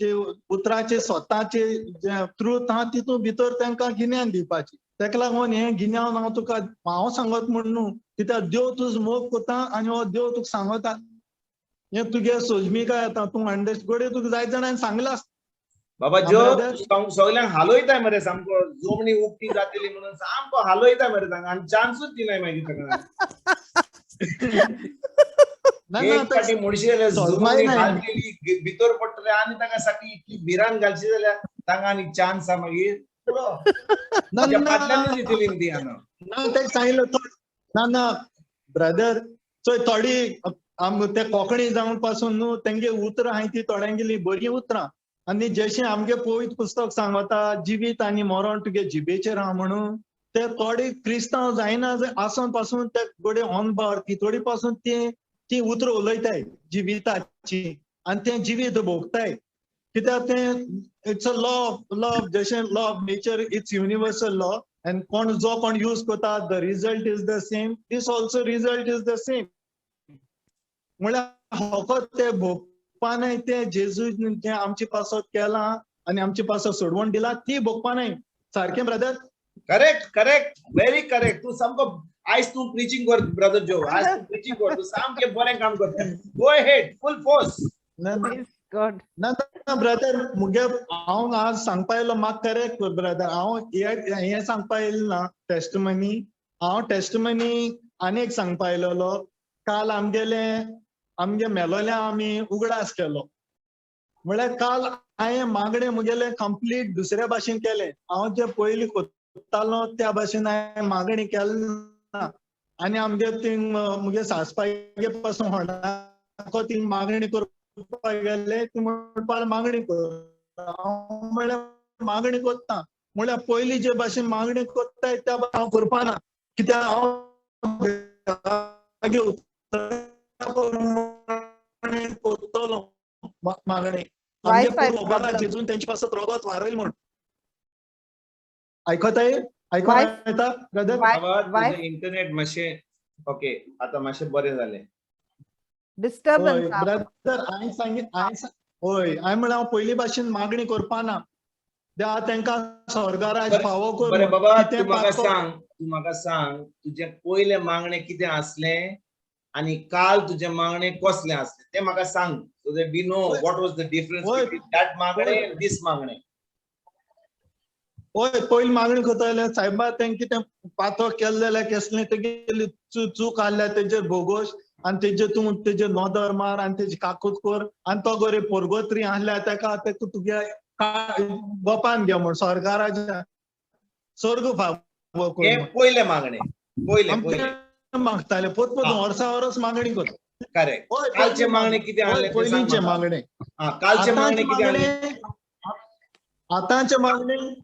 जे उतराचे स्वताचे जे ट्रूथ आहा तितून भितर तांकां गिन्यान दिवपाची. तेका लागून हें गिन्यान हांव तुका हांव सांगत म्हूण न्हू, कित्याक देव तुजो मोग करता आनी हो देव तुका सांगता हें तुगे सोजमिकाय येता, तूं अंडरस्टँड घडये तुका जायते जाणांनी सांगलां. बाबा जो सगळ्यांक हालयताय मरे सामको, जमनी उक्ती जातली म्हणून सामको हालयताय मरे तांकां आनी चान्सूच दिनाय मागीर ताका. एक फाटी म्हणशी जाल्यार जमनी हालतली भितर पडटले आनी ताका सारकी इतली भिरांत घालशी जाल्यार तांकां आनी चान्स आसा मागीर पुरो. फाटल्यानूच दितली ती. ना तेका सांगिल्लो ना ना ब्रदर चोय थोडी आम ते कोंकणी जावन पासून न्हू तेंगे उतरां आहाय ती थोड्यांगेली बरीं उतरां आनी जशें आमगे पवित्र पुस्तक सांगता जिवीत आनी मरण तुगे जिबेचेर आहा म्हणून, ते थोडे क्रिस्तांव जायना आसून पासून ते घडये अनभार ती थोडी पासून ती उतरां उलयताय जिविताची आनी तें जिवीत भोगताय. कित्याक तें it's a law of love, जशें law of nature it's universal law आनी कोण जो कोण यूज करता the result is the same, this also result is the same. म्हळ्यार फकत ते भोगपा न्हय, ते जेजू जें आमचे पासत केलां आनी आमचे पासत सोडवण दिला ती भोगपा न्हय. सारकें brother? Correct correct, very correct. तूं सामको आयज तूं प्रिचींग कर ब्रदर जो, आयज तूं प्रिचींग कर, तूं सामकें बरें काम करता. Go ahead full force. ना ना ब्रदर, मुगे हांव आज सांगपा येयलो म्हाका करेक्ट कर ब्रदर. हांव हें सांगपा येयलो ना टेस्टमनी, हांव टेस्टमनी आनी एक सांगपा येयलेलो. काल आमगेले आमगे मेलोल्या आमी उगडास केलो, म्हळ्यार काल हांवें मागणें मुगेलें कंप्लीट दुसऱ्या भाशेन केलें. हांव जें पयलीं कोत्तालो त्या भाशेन हांवें मागणी केलें ना आनी आमगे ती मुगे सासपागे पासून होंडाको ती मागणी करपाक गेले, ती म्हणपाक मागणी कर. हांव म्हळ्यार मागणी कोत्ता म्हळ्यार पयलीं जे भाशेन मागणी कोत्ताय त्या हांव करपा ना, कित्याक हांव कोत्तलो मागणी जेजून तेंचे पासत रोगोत वारयल म्हूण. आयकताय? आयकोन येता ब्रदर? इंटरनेट मातशें ओके आतां मातशें बरें जालें. डिस्टर्बन्स ब्रदर हांवें सांगित हय, हांवें म्हणलें हांव पयलीं भाशेन मागणी करपा ना, देवा तेंकां स्वर्गाराज फावो कर. बरें बाबा, तूं म्हाका सांग, तूं म्हाका सांग तुजें पयलें मागणें कितें आसलें आनी काल तुजें मागणें कसलें आसलें तें म्हाका सांग, so that we know what was the difference between that मागणें आनी दीस मागणें. हय, पयलीं मागणी करताले सायबा तेंकां कितें पातो केलें जाल्यार केसलें तेगेली चूक आहल्या तेजेर भोगोश आनी तेजेर तूं तेजेर नदर मार आनी तेजी काकूत कर आनी तो गोरे पोरगोत्री आहल्या तेका तेका तुगे गोपान घे म्हूण स्वर्गाराजा स्वर्ग फावो कर. पयलें मागणें पयलें पयलें मागताले पोत पोत वर्सा वरस मागणी करता. करेक्ट. कालचें मागणें कितें आहलें? पयलींचें मागणें. कालचें मागणें कितें आहलें? आतांचें मागणें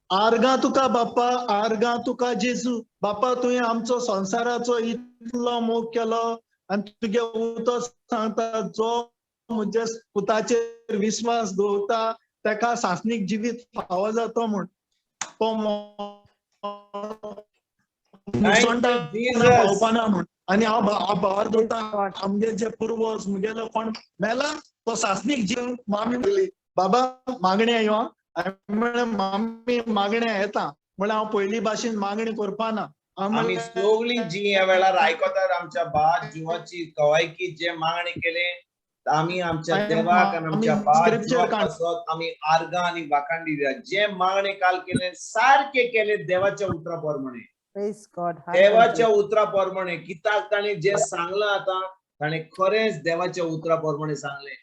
आर्गां तुका बाप्पा, आर्गां तुका जेजू बाप्पा, तुवें आमचो संवसाराचो इतलो मोग केलो आनी तुगे उतर सांगता जो म्हज्या पुताचेर विस्वास दवरता तेका सासणीक जिवीत फावो जातो म्हूण. तो पावपाना म्हूण आनी हांव भावार दवरता आमगे जे पुर्वज मुगेलो कोण मेला तो सासणीक जीव मामी म्हणली बाबा मागणी यो. हांवें म्हणलें मामी मागण्या येता, म्हणल्यार हांव पयलीं भाशेन मागणी करपा ना. आमी सगळीं जी ह्या वेळार आयकतात आमच्या बा जिवाची कवायकी जे मागणी केले, आमी आमच्या देवाक आनी आमच्या आमी बा scripture जिवा काड- पासत आमी आर्गां आनी वाखाण दिवया. जे मागणे काल केले सारके केले देवाच्या उतरा प्रमाणे. Praise God. देवाच्या उतरा प्रमाणे, कित्याक ताणें जे सांगलां आतां ताणें खरेंच देवाच्या उतरा प्रमाणे सांगलें.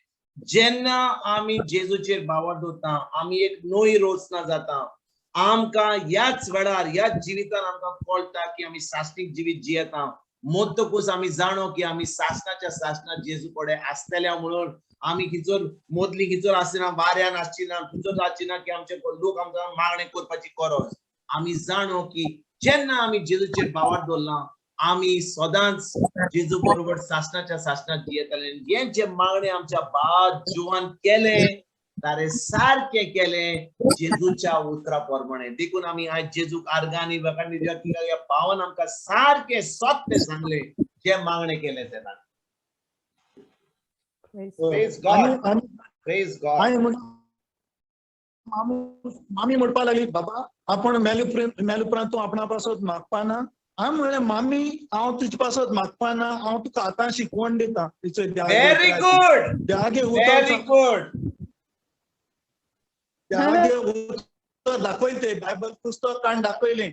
जेन्ना आमी जेजूचेर भावार्थ दवरता, आमी एक नवी रचना जाता. आमकां ह्याच वेळार ह्याच जिवितान आमकां कळटा की आमी सासणीक जिवीत जियेता. मोत्तकूच आमी जाणो की आमी सासणाच्या सासणात जेजू कडेन आसतले म्हणून आमी खिचोर मोदली खिचोर आसना, वाऱ्यान आसची ना, खिचोर जावची ना की आमचे लोक आमकां मागणें करपाची गरज. आमी जाणो की जेन्ना आमी जेजूचेर भावार्थ दवरला, आमी सदांच जेजू बरोबर सासणाच्या सासणात जियेतले. हें जे मागणें आमच्या बा जुवान केलें, तारे सारकें केलें जेजूच्या उतरा प्रमाणे. देखून आमी आयज जेजूक आर्गां आनी वाखाण दिवया की ह्या भावान आमकां सारकें सत्य सांगलें जे मागणें केलें तेन्ना. Praise God. आनी Praise God. हांवें म्हण मामी म्हणपाक लागली, बाबा आपण मेले उपरांत, मेले उपरांत तूं आपणा पासत मागपा ना. हांवें म्हणलें, मामी हांव तुजे पासत मागपा ना, हांव तुका आतां शिकवण दिता. Very good. देवागे उतर Very good. देवागे उतर दाखयलें, बायबल पुस्तक काडून दाखयलें.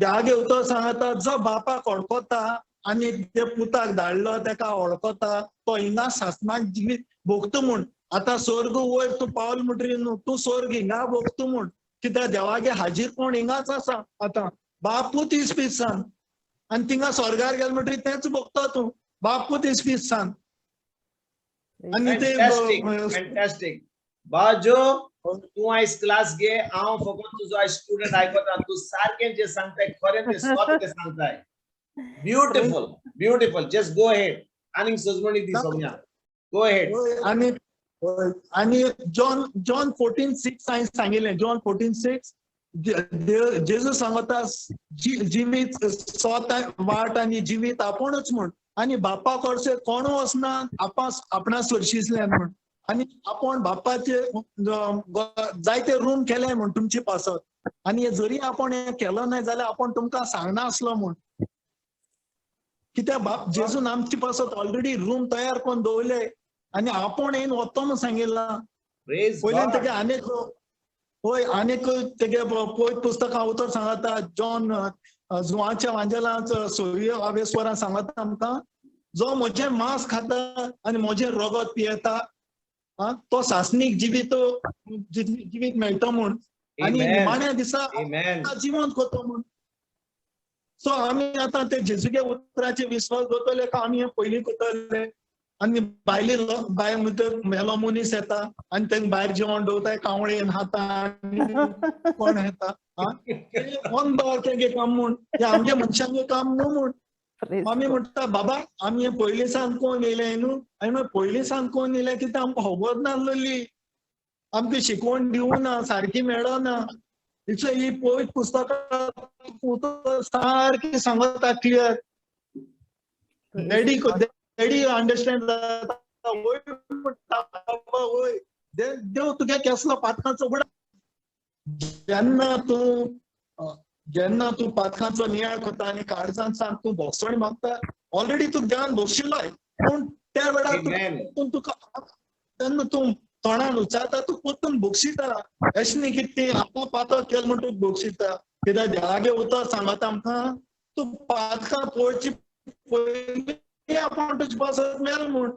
देवागे उतर सांगता, जो बापाक वळखता आनी ते पुताक धाडलो तेका वळखता, तो हिंगा सासणाक जिवीत भोगता म्हूण. आतां स्वर्ग वयर तूं पावल म्हणटरी न्हू, तूं स्वर्ग हिंगा भोगता म्हूण. कित्याक देवागे हाजीर कोण हिंगाच आसा आतां, बापूत इस्पिरितसान. आनी थिंगा स्वर्गार गेल म्हणटरी तेंच भोगता तूं, बापूत इस्पिरितसान. आनी ते Fantastic, fantastic. बाजो तूं आयज क्लास घे, हांव फकत तुजो आयज स्टुडंट आयकता. तूं सारकें जें सांगताय खरें तें सत्य सांगताय. Beautiful, beautiful. Just go ahead. आनीक सजमणी दी सगळ्यांक. Go ahead. हय, आनी हय, आनी जॉन 14:6 हांवें सांगिल्लें. जॉन 14:6 जेजू सांगता, जिवीत सोत वाट आनी जिवीत आपूणच म्हूण. आनी बापा कडचे कोण वचना आपणा सरशींतल्यान म्हूण. आनी आपूण बापाचे जायते रूम केले म्हूण तुमचे पासत. आनी जरी आपूण हें केलो ना जाल्यार आपूण तुमकां सांगना आसलो म्हूण. कित्याक बाप जेजून आमचे पासत ऑलरेडी रूम तयार करून दवरले आनी आपूण येवन वतो म्हूण सांगिल्लां. Praise वयल्यान God. तेगे आनीक हय आनीक तेगे पवित्र पुस्तकां उतर सांगता, जॉन जुवाच्या वांजेलांत सव्या आवेस्वरान सांगता आमकां, जो म्हजें मांस खाता आनी म्हजें रगत पियेता, तो सासणीक जिवीत मेळटा म्हूण. आनी Amen. निमाण्या दिसा Amen. जिवंत करता म्हूण. सो आमी आतां ते जेजूगे उतराचेर विस्वास दवरतले काय आमी हें पयलीं करतले? आनी भायले भायर म्हणटा मेलो मनीस येता आनी तेंका भायर जेवण दवरताय, कावळेन खाता आनी कोण येता, कोण दवर तेंगे काम म्हूण, तें आमगे मनशांगे काम न्हू म्हूण. आमी म्हणटा बाबा आमी हें पयलीं सावन कोण येयलें न्हू, आमी म्हणलें, पयलीं सावन कोण येयलें कित्याक आमकां खबर नासलेली, आमकां शिकवण दिवना सारकी मेळना. इतलें ही पवित्र पुस्तकां उतर सारकी सांगता क्लियर. डॅडी अंडरस्टँड जाता, वय म्हणटा बाबा वय, देव तुगे केसलो पातकांचो उगडा. जेन्ना तूं पातकांचो नियाळ करता आनी काळजान सांग तूं भोगसण मागता, ऑलरेडी तूं देवान भोगशिल्लोय, पूण त्या वेळार Amen. तुका तेन्ना तूं तोंडान उच्चारता, तूं परतून भोगशिता. अशें न्ही की ती आतां पातक केलें म्हूण तूं भोगशिता. कित्याक देवागे उतर सांगता आमकां, तूं पातकां पळोवची पयलीं आपूण तुजे पासत मेल म्हूण.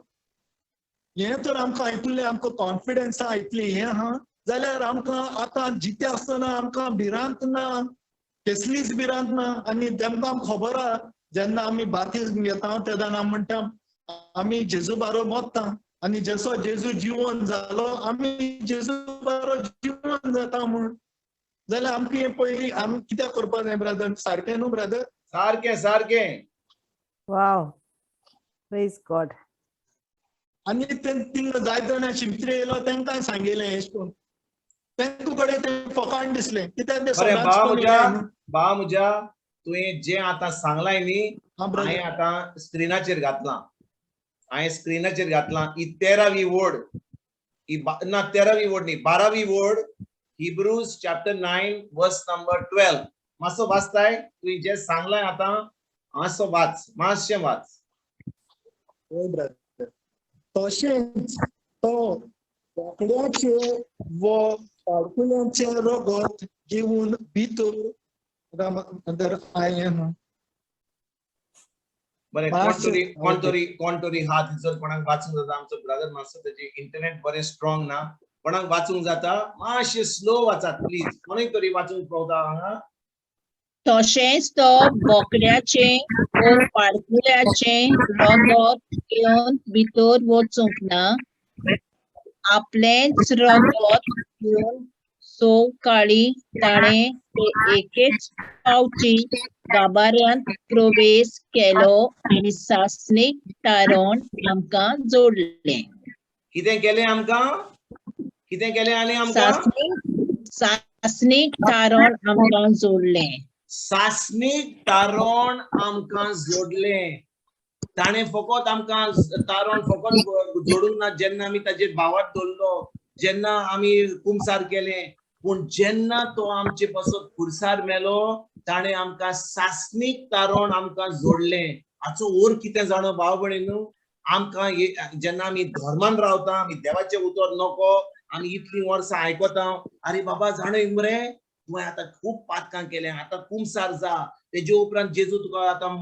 हें तर आमकां इतलें आमकां कॉन्फिडन्स आहा, इतलें हें आहा जाल्यार आमकां आतां जिते आसतना आमकां भिरांत ना, कसलीच भिरांत ना. आनी तेमकां आमकां खबर आहा, जेन्ना आमी बातीज घेता तेन्ना आमी म्हणटा आमी जेजू बारो मोत्ता आनी जसो जेजू जिवन जालो आमी जेजू बारो जिवन जाता म्हूण. जाल्यार आमकां हें पयलीं आमी कित्याक करपाक जाय ब्रदर? सारकें न्हू ब्रदर? सारकें, सारकें. वाव, प्रेज गॉड. आनी थिंगा जायते जाणां शिमतरे येयलो तेंकां सांगिल्लें हें करून, तेंका कडेन तें फकाण दिसलें कित्याक तें बरें, सदांच बा कोण म्हज्या, येयलें न्हू. बा म्हज्या, तुवें जें आतां सांगलां न्ही, हा, ब्रदर. हांवें आतां स्क्रिनाचेर घातलां, हांवें स्क्रिनाचेर घातलां. ही 13वी वड, ही ना 13वी वड न्ही, 12वी वड, हिब्रूज चॅप्टर 9 वर्स नंबर 12. मातसो वाचताय तुवें जें सांगलां आतां मातसो वाच, मातशें वाच. हय ब्रदर. तशेंच तो बोकड्याचे वो पाडकुल्यांचे रगत घेवन भितर I am बरें, कोण तरी कोण तरी कोण तरी हा थंयसर कोणाक वाचूंक जाता? आमचो ब्रदर मातसो तेजी इंटरनेट बरें स्ट्रॉंग ना. कोणाक वाचूंक जाता? मातशें स्लो वाचात प्लीज. कोणूय तरी वाचूंक पावता हांगा? तशेंच तो बोकड्याचें वो पाडकुल्याचें रगत घेवन भितर वचूंक ना, आपलेंच रगत घेवन सवकाळी ताणें ते एकेच फावटी गाभाऱ्यांत प्रवेश केलो आनी सासणीक तारण आमकां जोडलें. कितें केलें आमकां? कितें केलें आनी आमकां? सासणीक तारण आमकां जोडलें. सासणीक तारण आमकां जोडलें. ताणें फकत आमकां तारण फकत जोडूंक ना जेन्ना आमी ताजेर भावार्थ दवरलो, जेन्ना आमी कुमसार केलें, पूण जेन्ना तो आमचे पासत खुर्सार मेलो ताणें आमकां सासणीक तारण आमकां जोडलें. हाचो ओर कितें जाणो भाव भयणीनू? आमकां जेन्ना आमी धर्मान रावता, आमी देवाचें उतर नको, आमी इतलीं वर्सां आयकता, आरे बाबा जाणय मरे तुवें आतां खूब पातकां केलें, आतां कुमसार जा, तेजे उपरांत जेजू तुका आतां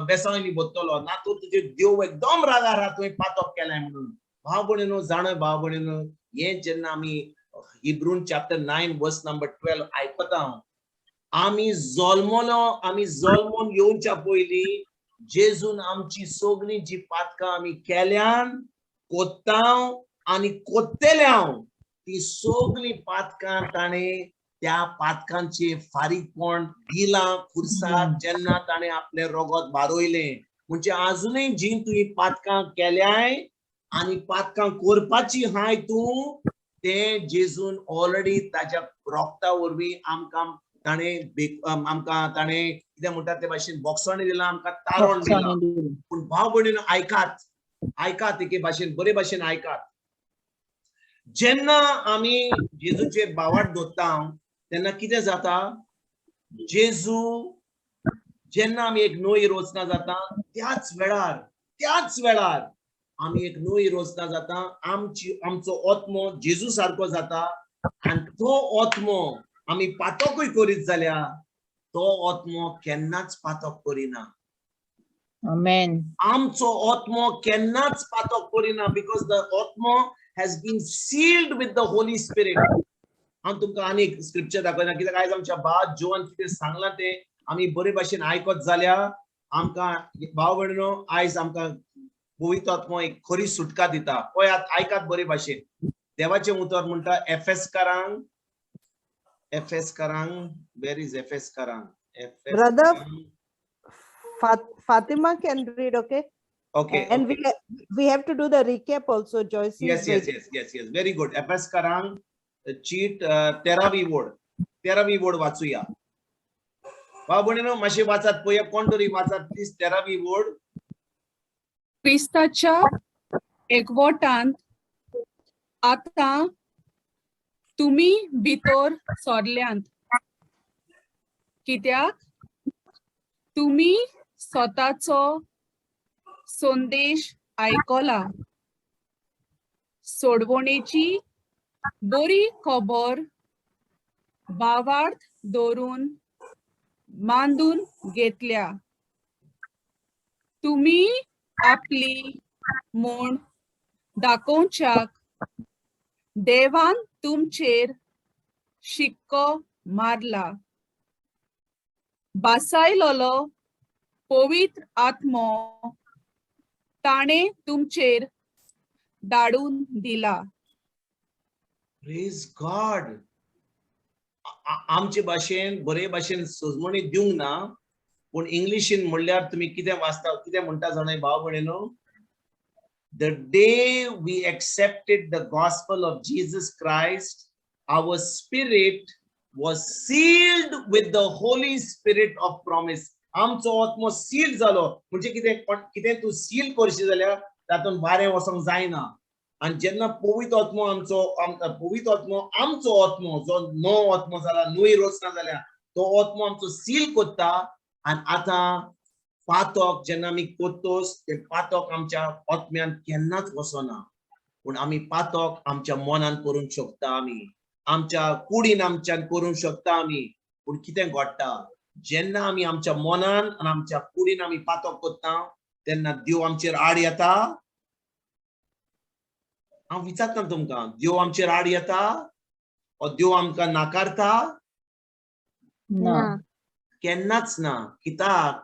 बेसावणी बदतलो ना तर तुजे देव एकदम रागार आहा तुवें पातक केलें म्हणून. भाव भयणीनू, जाणय भाव भयणीनू, हें जेन्ना आमी Hebrew chapter 9 verse number 12 आयकता, आमी जल्मलो, आमी जल्मोन येवच्या पयलीं जेजून आमची सगळीं जी पातकां आमी केल्यान, कोत्तांव आनी कोत्तेल्यांव, ती सगळीं पातकां ताणें त्या पातकांचे फारीकपण दिलां खुर्सार जेन्ना ताणें आपलें रगत बारयलें. म्हणजे आजुनूय जी तुवें पातकां केल्याय आनी पातकां करपाची हाय तूं, तें जेजून ऑलरेडी ताज्या रोगता वरवीं आमकां ताणें आमकां ताणें कितें म्हणटात ते भाशेन बोक्साणी दिलां, आमकां तारण दिलां. पूण भाव भयणीन आयकात, आयकात एके भाशेन बरे भाशेन आयकात. जेन्ना आमी जेजूचेर भावार्थ दवरता तेन्ना कितें जाता? जेजू जेन्ना आमी एक नवी रचना जाता त्याच वेळार, त्याच वेळार आमी एक नवी रचना जाता, आमची आमचो आत्मो जेजू सारको जाता आनी तो आत्मो आमी पातकूय करीत जाल्यार तो आत्मो केन्नाच पातक करिना. आमेन. आमचो आत्मो केन्नाच पातक करिना, because the आत्मो has been sealed with the Holy Spirit. हांव तुमकां आनी एक स्क्रिप्चर दाखयता, कित्याक आयज आमच्या भाव जोवान कितें सांगलां तें आमी बरे भाशेन आयकत जाल्यार आमकां भाव भयणीनो आयज आमकां पवित्र आत्मो एक खरी सुटका दिता. पळयात, आयकात बरे भाशेन. देवाचें उतर म्हणटा एफेसकारांक, एफेसकारांक, वेर is एफेसकारांक? Brother, Fatima can read, okay? Okay. And we have to do the recap also, Joyce. Yes, yes, yes, yes, yes. Very good. एफेसकारांक चीट 13वी वोड, 13वी वोड वाचूया. भाव भयणीनो मातशें वाचात पळया, कोण तरी वाचात प्लीज 13वी वोड. क्रिस्ताच्या एकवटांत आतां तुमी भितर सरल्यांत, कित्याक तुमी स्वताचो संदेश आयकला, सोडवणेची बरी खबर भावार्थ दवरून मांडून घेतल्या. तुमी आपली म्हूण दाखोवच्याक देवान तुमचेर शिक्को मारला. बासायलोलो पवित्र आत्मो ताणें तुमचेर धाडून दिला. Praise God. आमचे भाशेन बरे भाशेन सजमणी दिवंक ना, पूण इंग्लिशीन म्हणल्यार तुमी कितें वाचता, कितें म्हणटा जाणा भाव भयणीनो? The day we accepted the gospel of Jesus Christ, our spirit was sealed with the Holy Spirit of promise. आमचो आत्मो सील जालो. म्हणजे कितें, कितें तूं सील करशी जाल्यार तातूंत वारें वचोंक जायना. आनी जेन्ना पवित्र आत्मो आमचो, पवित्र आत्मो आमचो आत्मो जो नवो आत्मो जाला, नवी रचना जाल्या, तो आत्मो आमचो सील कोत्ता. आनी आतां पातक जेन्ना आमी कोत्तोस तें पातक आमच्या आत्म्यान केन्नाच वचना. पूण आमी पातक आमच्या मनान करूंक शकता, आमी आमच्या कुडीन आमच्यान करूंक शकता आमी. पूण कितें घडटा, जेन्ना आमी आमच्या मनान आनी आमच्या कुडीन आमी पातक करता तेन्ना देव आमचेर आड येता. हांव विचारता तुमकां, देव आमचेर आड येता ओ देव आमकां नाकारता? ना. केन्नाच ना. कित्याक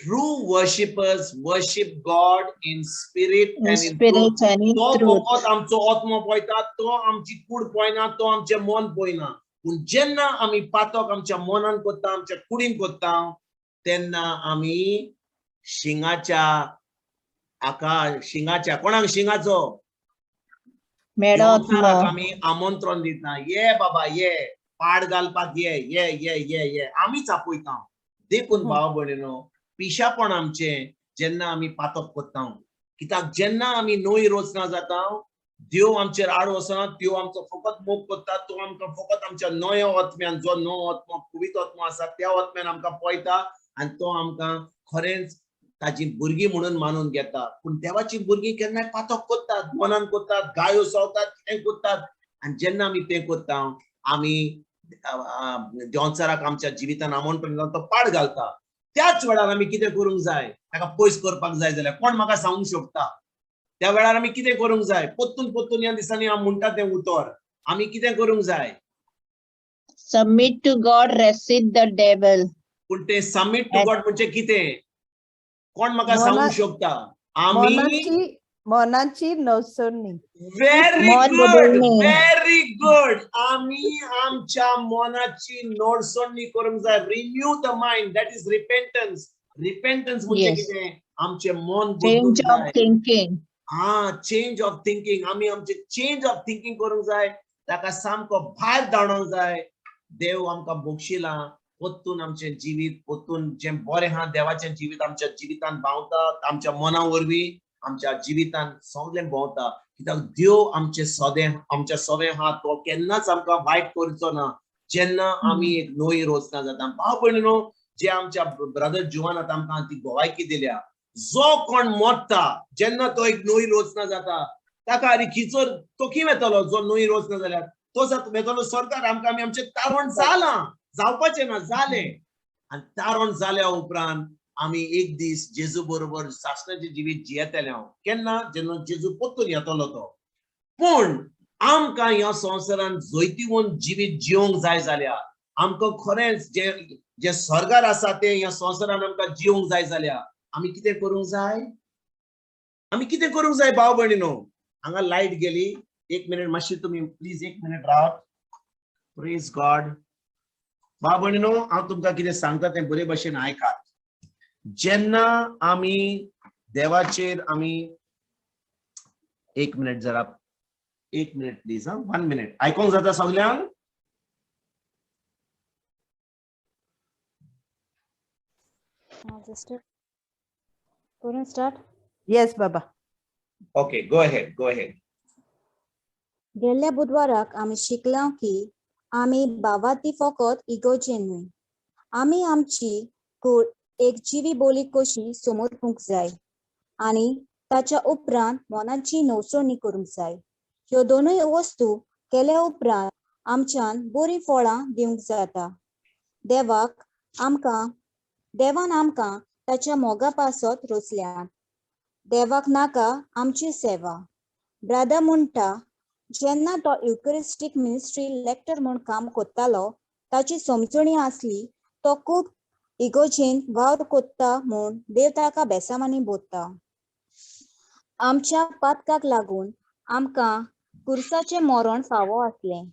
true worshippers worship God in spirit In and in spirit and in तो truth. फकत आमचो आत्मो पळयता, तो आमची कूड पळयना, तो आमचें मन पळयना. पूण जेन्ना आमी पातक आमच्या मनान करता, आमच्या कुडीन करता, तेन्ना आमी शिंगाच्या आका शिंगाच्या कोणाक शिंगाचो मेडो देवचाराक आत्मो. आमी आमंत्रण दिता, ये बाबा ये, पाड घालपाक ये ये ये ये ये, आमीच आपयता. देखून भाव भयणीनो, पिशापण आमचें जेन्ना आमी पातक करता. कित्याक जेन्ना आमी नवी रचना जाता, देव आमचेर आड वचना, देव आमचो फकत मोग करता. तो आमकां फकत आमच्या नव्या आत्म्यान, जो नवो आत्मो पवित्र आत्मो आसा त्या आत्म्यान आमकां पळयता आनी तो आमकां खरेंच ताजी भुरगीं म्हणून मानून घेता. पूण देवाची भुरगीं केन्नाय पातक करतात, मनान करतात, गायो सवतात, कितें करतात. आनी जेन्ना आमी तें करता, आमी देंवचाराक आमच्या जिवितान आमंत्रण दिता, तो पाड घालता. त्याच वेळार आमी कितें करूंक जाय, ताका पयस करपाक जाय जाल्यार कोण म्हाका सांगूंक शकता? त्या वेळार आमी कितें करूंक जाय? परतून परतून ह्या दिसांनी हांव म्हणटा तें उतर, आमी कितें करूंक जाय? Submit to God, resist the devil. पूण तें सबमीट टू गॉड म्हणजे कितें, कोण म्हाका सांगूंक शकता? आमी मनाची मनाची नवसरणी. व्हेरी मन गुड, बदलणे. Very good. आमी आमच्या मनाची नोडसणी करूंक जाय. Renew the mind, that is repentance. Repentance म्हणजे कितें? आमचें मन बदलूंक Change of जाय. thinking. हा, चेंज ऑफ थिंकींग. आमी आमचें चेंज ऑफ थिंकींग करूंक जाय, ताका सामको भायर धाडोंक जाय. देव आमकां बक्षिला, परतून आमचें जिवीत, परतून जें बरें आहा देवाचें जिवीत आमच्या जिवितान भोंवता, आमच्या मना वरवीं आमच्या जिवितान सगळें भोंवता. कित्याक देव आमचें सदें, आमच्या सवें आहा, तो केन्नाच आमकां वायट करचो ना जेन्ना आमी एक नवी रचना जाता. भाव भयणीनो, जे आमच्या ब्रदर जुवानात आमकां ती गोवायकी दिल्या, जो कोण मरता जेन्ना तो एक नवी रचना जाता, ताका आनी खिचोर तो खंय वेतलो? जो नवी रचना जाल्यार तो वेतलो सरकार. आमकां आमी आमचें तारण जालां, जावपाचें ना, जालें. आनी तारण जाल्या उपरांत आमी एक दीस जेजू बरोबर सासणाचें जिवीत जियेतले. हांव केन्ना? जेन्ना जेजू परतून येतलो तो. पूण आमकां ह्या संवसारान जैतिवंत जिवीत जिवंक जाय जाल्यार, आमकां खरेंच जें जें स्वर्गार आसा तें ह्या संवसारान आमकां जिवंक जाय जाल्यार आमी कितें करूंक जाय? आमी कितें करूंक जाय भाव भयणीनो? हांगा लायट गेली, एक मिनीट मातशी तुमी प्लीज एक मिनीट रावात. प्रेज गॉड. भाव भयणीनो, हांव तुमकां कितें सांगता तें बरे भशेन आयकात. जेन्ना आमी देवाचेर आमी एक मिनीट जरा, एक मिनीट प्लीज, हा, वन मिनीट. आयकोंक जाता सगल्यांक? सिस्टर, करून स्टार्ट. येस बाबा. Okay, go ahead, go ahead. गेल्ल्या बुधवाराक आमी शिकलां की आमी भावार्थी फकत इगोर्जेन न्हय, आमी आमची कूड एक जिवी बोली कशी समर्पूंक जाय आनी ताच्या उपरांत मनाची नवसरणी करूंक जाय. ह्यो दोनूय वस्तू केल्या उपरांत आमच्यान बरीं फळां दिवंक जाता. देवाक आमकां देवान आमकां ताच्या मोगा पासत रचल्यात. देवाक नाका आमची सेवा. ब्रादर म्हणटा, जेन्ना तो युकरिस्टीक मिनिस्ट्री लेक्टर म्हूण काम करतालो, ताची समजणी आसली तो खूब इगोर्जेन वावर कोत्ता म्हूण देव ताका बेसांवांनी बोत्ता. आमच्या पातकाक लागून आमकां कुर्साचें मरण फावो आसलें,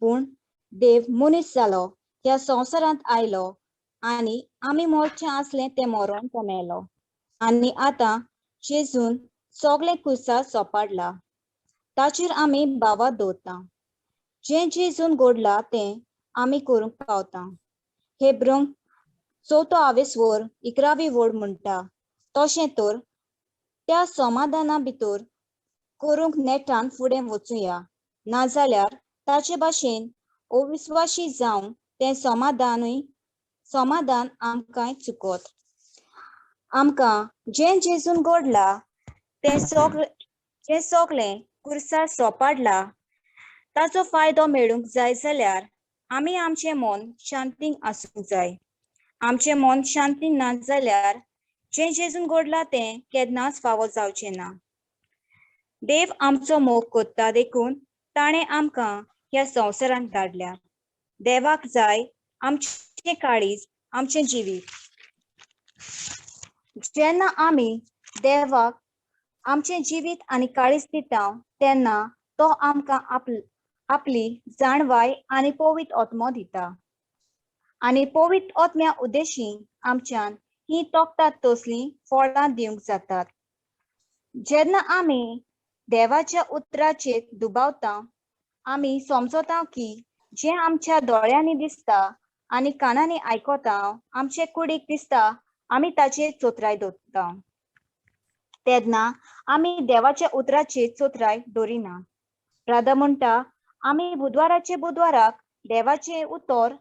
पूण देव मनीस जालो, ह्या संवसारांत आयलो आनी आमी मरचें आसलें तें मरण तो मेलो. आनी आतां जेजून सगळें कुर्सार सोपाडला, ताचेर आमी भावात दवरता. जें जेजून घडलां तें आमी करूंक पावता. हे ब्रंग चवथो आवेस्वर 11वी वड म्हणटा, तशें तर त्या समाधाना भितर करूंक नेटान फुडें वचुया, नाजाल्यार ताचे भाशेन अविस्वाशी जावन ते तें समाधानूय समाधान आमकांय चुकोत. आमकां जें जेजून घडलां तें सगळें, जें सगळें कुर्सार सोपाडलां ताचो फायदो मेळूंक जाय जाल्यार आमी आमचें मन शांतीन आसूंक जाय. आमचें मन शांतीन ना जाल्यार जें जेजून घडलां तें केन्नाच फावो जावचें ना. देव आमचो मोग कोत्ता देखून ताणें आमकां ह्या संवसारांत धाडल्या. देवाक जाय आमचें काळीज, आमचें जिवीत. जेन्ना आमी देवाक आमचें जिवीत आनी काळीज दिता तेन्ना तो आमकां आपली जाणवाय आनी पवित्र आत्मो दिता आनी पवित्र आत्म्या उद्देशी आमच्यान ही तोखतात तसलीं फळां दिवंक जातात. जेन्ना आमी देवाच्या उतराचेर दुबावता आमी समजता की जें आमच्या दोळ्यांनी दिसता आनी कानांनी आयकता, आमचे कुडीक दिसता, आमी ताचेर चोत्राय दवरता तेन्ना आमी देवाच्या उतराचेर चोत्राय दवरिना. राधा म्हणटा आमी बुधवाराचे बुधवाराक देवाचें उतर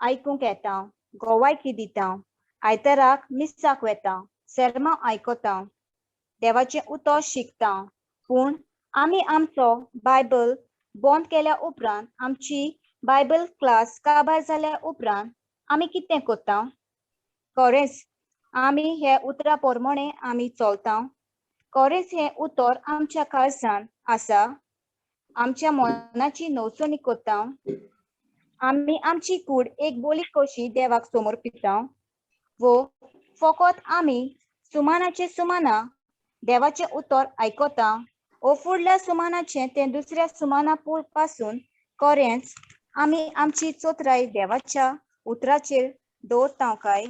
आयकूंक येता, गोवायकी दिता, आयताराक मिसाक वेता, सेर्मांव आयकता, देवाचें उतर शिकता, पूण आमी आमचो बायबल बंद केल्या उपरांत, आमची बायबल क्लास काबार जाल्या उपरांत आमी कितें करता? खरेंच आमी हे उतरा प्रमाणे आमी चलता? खरेंच हें उतर आमच्या काळजान आसा? आमच्या मनाची नवसणी करता? आमी आमची कूड एक बोली कशी देवाक समर्पिता वो फकत आमी सुमानाचे सुमाना देवाचें उतर आयकता ओ फुडल्या सुमानाचें तें दुसऱ्या सुमाना पासून खरेंच आमी आमची चोत्राय देवाच्या उतराचेर दवरता काय?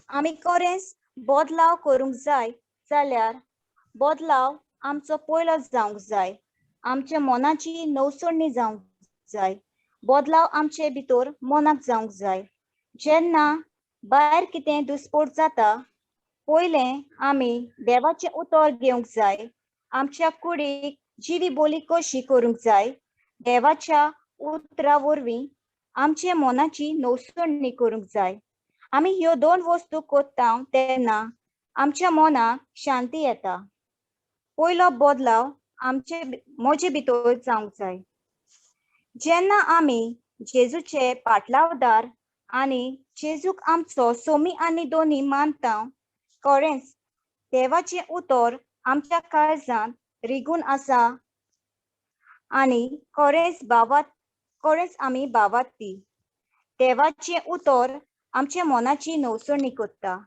आमी खरेंच बदलाव करूंक जाय जाल्यार बदलाव आमचो पयलो जावंक जाय. आमच्या मनाची नवसणी जावंक जाय. बदलाव आमचे भितर मनाक जावंक जाय. जेन्ना भायर कितें दुस्पोट जाता पयलें आमी देवाचें उतर घेवंक जाय. आमच्या कुडीक जिवी बोली कशी करूंक जाय. देवाच्या उतरा वरवीं आमचे मनाची नवसणी करूंक जाय. आमी ह्यो दोन वस्तू करता तेन्ना आमच्या मनाक शांती येता. पयलो बदलाव आमचे म्हजे भितर जावंक जाय. जेन्ना आमी जेजूचे पाटलावदार आनी जेजूक आमचो सोमी आनी दोनी मानता, खरेंच देवाचें उतर आमच्या काळजांत रिगून आसा आनी खरेंच भावात, खरेंच आमी भावात ती देवाचें उतर आमच्या मनाची नवसणी करता.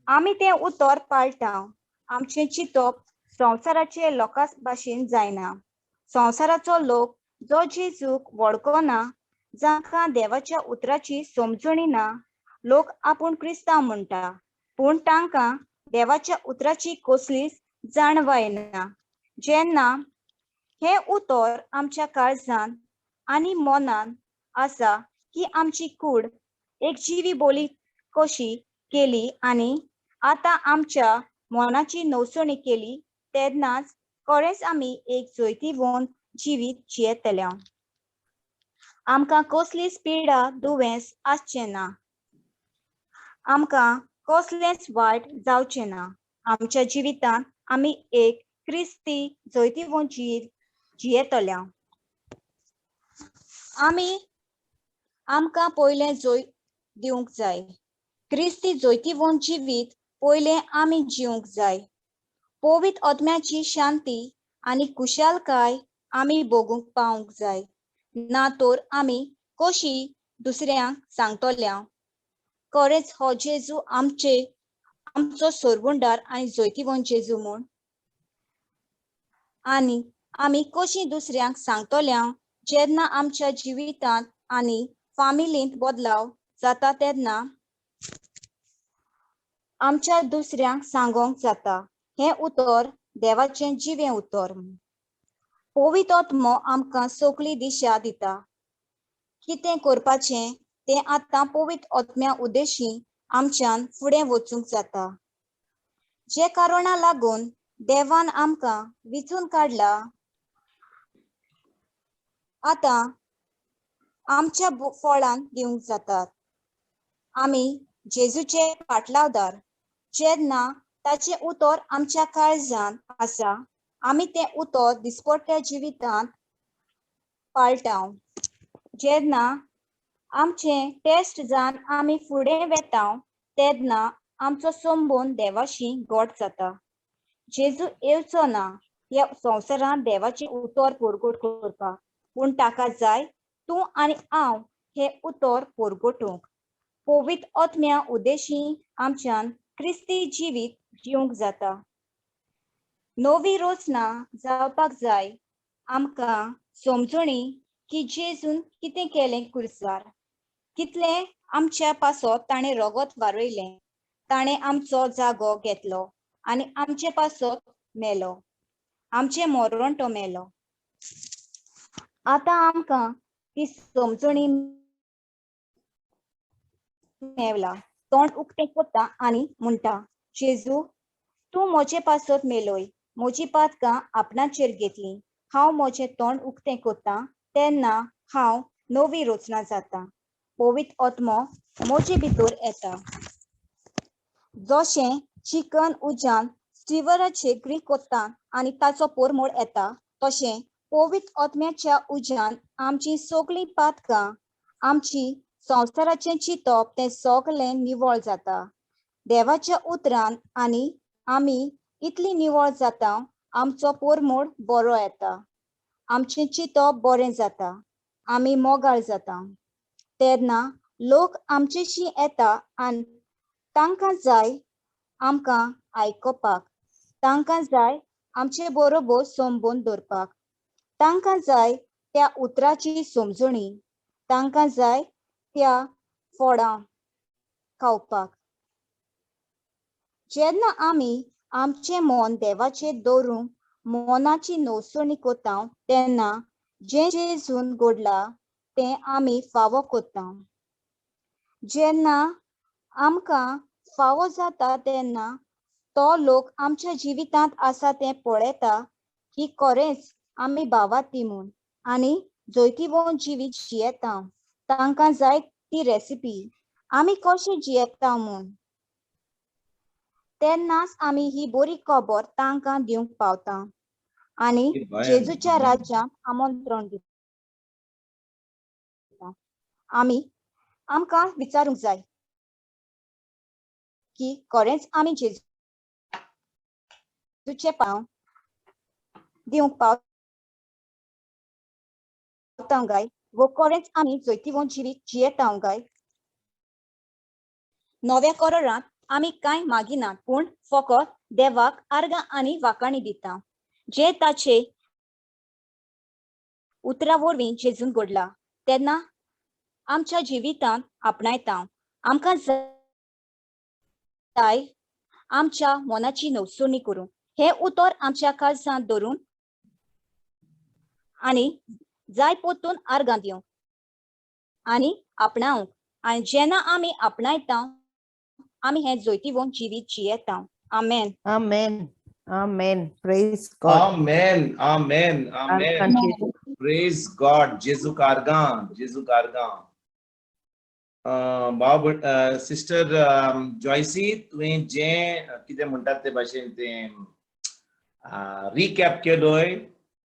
आमी तें उतर पाळटा. आमचें चिंतप संवसाराचे लोकां भाशेन जायना. संवसाराचो लोक जो जेजूक वळखना, जांकां देवाच्या उतराची समजणी ना, लोक आपूण क्रिस्तांव म्हणटा पूण तांकां देवाच्या उतराची कसलीच जाणवाय ना. जेन्ना हें उतर आमच्या काळजान आनी मनान आसा की आमची कूड एक जिवी बोली कशी केली आनी आतां आमच्या मनाची नवसणी केली तेन्नाच खरेंच आमी एक जैतिवंत जिवीत जियेतले. आमकां कसलीच पिडा दुयेंस आसचें ना. आमकां कसलेंच वायट जावचें ना. आमच्या जिवितांत आमी एक क्रिस्ती जैतिवंत जिवीत जियेतले. आमी आमकां पयलें जैत दिवंक जाय. क्रिस्ती जैतिवंत जिवीत पयलें आमी जिवंक जाय. पवित्र आत्म्याची शांती आनी कुशालकाय आमी भोगूंक पावंक जाय. ना तर आमी कशी दुसऱ्यांक सांगतल्या? खरेंच हो जेजू आमचे आमचो सोरवंडार आनी जैतिवंत जेजू म्हूण आनी आमी कशी दुसऱ्यांक सांगतल्या? जेन्ना आमच्या जिवितांत आनी फामिलींत बदलाव जाता तेन्ना आमच्या दुसऱ्यांक सांगोंक जाता हें उतर देवाचें जिवें उतर. पवित्र आत्मो आमकां सगळी दिशा दिता. कितें करपाचें तें आतां पवित्र आत्म्या उद्देशी आमच्यान फुडें वचूंक जाता. जे कारणा लागून देवान आमकां विचून काडला आतां आमच्या फळान दिवंक जातात. आमी जेजूचे पाटलावदार. जेन्ना ताचें उतर आमच्या काळजान आसा, आमी तें उतर दिसपट्ट्या जिवितांत पाळटा. जेन्ना आमचें टेस्ट जावन आमी फुडें वेता, तेन्ना आमचो संबंद देवाशी घट जाता. जेजू येवचो ना ह्या संवसारांत देवाचें उतर परगट करपाक, पूण ताका जाय तूं आनी हांव हें उतर परगटूंक. पवित्र आत्म्या उद्देशी आमच्यान क्रिस्ती जिवीत जिवंक जाता. नवी रचना जावपाक जाय आमकां समजणी की जेजून कितें केलें कुर्सार, कितलें आमच्या पासत ताणें रगत वारयलें. ताणें आमचो जागो घेतलो आनी आमचे पासत मेलो, आमचें मरण तो मेलो. आतां आमकां ती समजणी मेवला. तोंड उक्तें करता आनी म्हणटा, जेजू तूं म्हजे पासत मेलोय, म्हजी पातकां आपणाचेर घेतली. हांव म्हजें तोंड उक्तें करता तेन्ना हांव नवी रचना जाता. पवित्र आत्मो म्हजे भितर येता. जशें चिकन उज्यान स्टिवराचेर ग्रील करता आनी ताचो पोरमोळ येता, तशें पवित्र आत्म्याच्या उज्यान आमची सगळीं पातकां, आमची संवसाराचें चिंतप तें सगळें निवळ जाता देवाच्या उतरान. आनी आमी इतली निवळ जाता, आमचो पोरमोळ बरो येता, आमचें चिंतप बरें जाता, आमी मोगाळ जाता. तेन्ना लोक आमचेशी येता आनी तांकां जाय आमकां आयकुपाक, तांकां जाय आमचे बरोबर संबंद दवरपाक, तांकां जाय त्या उतराची समजणी, तांकां जाय त्या फळां खावपाक. जेन्ना आमी आमचें मन देवाचेर दवरूंक मनाची नवसणी करता, तेन्ना जें जेजून घडलां तें आमी फावो करता. जेन्ना आमकां फावो जाता तेन्ना तो लोक आमच्या जिवितांत आसा तें पळयता की खरेंच आमी भावार्थी म्हूण आनी जैतिवंत जिवीत जियेता. तांकां जाय ती रेसिपी आमी कशें जियेता म्हूण. तेन्नाच आमी ही बरी खबर तांकां दिवंक पावता आनी जेजूच्या राज्यांत आमंत्रण दिता. आमी आमकां विचारूंक जाय की खरेंच आमी जेजूचे पाव दिवंक पावता काय वो खरेंच आमी जैतिवंत जिवीत जियेता काय. नव्या करारांत आमी कांय मागिनात, पूण फकत देवाक आर्गां आनी वाखाणी दिता जे ताचे उतरा वरवीं जेजून घडला तेन्ना आमच्या जिवितांत आपणायता. आमकां जाय आमच्या मनाची नवसणी करूंक, हें उतर आमच्या काळजांत धरून आनी जाय परतून आर्गां दिवंक आनी आपणावंक. आनी जेन्ना आमी आपणायता आमी हें जैतिवंत जिवीत जियेता. आमेन. Amen. Amen. Praise God. Amen. Amen. Amen. Praise God. जेजू आर्गां, जेजू आर्गां. भाव, सिस्टर जॉयसी, तुवें जें कितें म्हणटात ते भाशेन तें रिकॅप केलोय,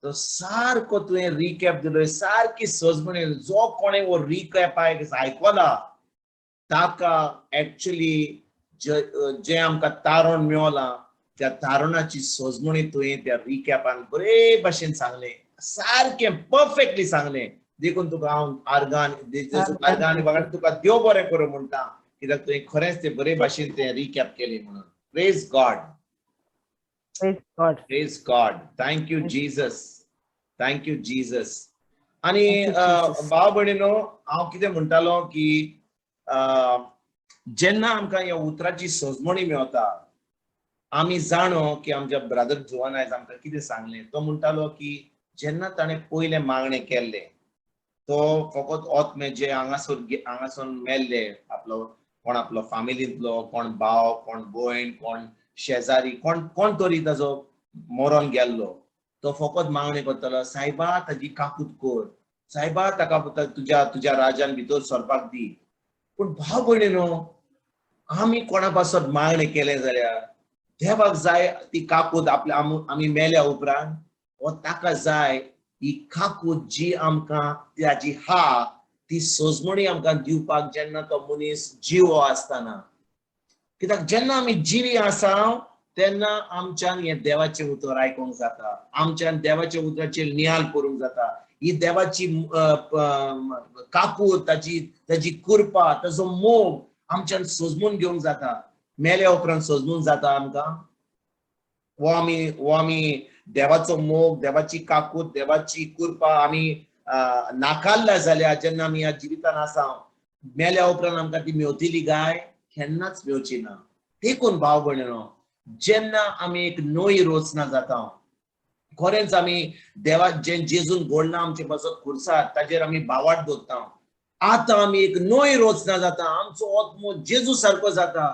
तो सारको तुवें रिकॅप दिलोय, सारकी सजमणी. जो कोणे हो रिकॅप आयकला ताका एक्चुली जें आमकां तारण मेवलां त्या तारणाची सजमणी तुवें त्या रिकॅपान बरे भाशेन सांगलें, सारकें परफेक्टली सांगलें. देखून तुका हांव आर्गान आर्गान बघा तुका देव बरें करूं म्हणटा, कित्याक तुवें खरेंच ते बरे भाशेन तें रिकॅप केलें म्हणून. Praise God. Praise God. Praise God. Thank you Jesus. Thank you Jesus. आनी भाव भयणीनो, हांव कितें म्हणटालो की जेन्ना आमकां ह्या उतराची सजमणी मेवता, आमी जाणो की आमच्या ब्रदर जुवान आयज आमकां कितें सांगलें. तो म्हणटालो की जेन्ना ताणें पयलें मागणें केल्लें, तो फकत ओतमे जे हांगासर हांगासर मेल्ले आपलो कोण, आपलो फामिलींतलो कोण भाव, कोण भयण, कोण शेजारी, कोण कोण तरी ताजो मरोन गेल्लो, तो फकत मागणी करतालो, सायबा ताजी काकूत कर, सायबा ताका तुज्या तुज्या राजान भितर सरपाक दी. पूण भाव भयणीनो, आमी कोणा पासत मागणें केलें जाल्यार देवाक जाय ती काकूत आपल्या आमी मेल्या उपरांत, वो ताका जाय ही काकूत जी आमकां ताजी हा ती सोजमणी आमकां दिवपाक जेन्ना तो मनीस जिवो आसतना. कित्याक जेन्ना आमी जिवी आसा तेन्ना आमच्यान हें देवाचें उतर आयकूंक जाता, आमच्यान देवाच्या उतराचेर नियाल करूंक जाता. ही देवाची काकूत, ताजी ताजी कृपा, ताजो मोग आमच्यान सोजमून घेवंक जाता. मेल्या उपरांत सोजमून जाता आमकां वो आमी देवाचो मोग, देवाची काकूत, देवाची कृपा आमी नाकारल्या जाल्यार जेन्ना आमी ह्या जिवितान आसा मेल्या उपरांत आमकां ती मेवतली गाय केन्नाच मेवची ना. देखून भाव भयणीनो, जेन्ना आमी एक नवी रचना जाता, खरेंच आमी देवा जें जेजून घडलां आमचे पासत खुर्सार ताजेर आमी भावार्थ दवरता. आतां आमी एक नवी रचना जाता, आमचो आत्मो जेजू सारको जाता.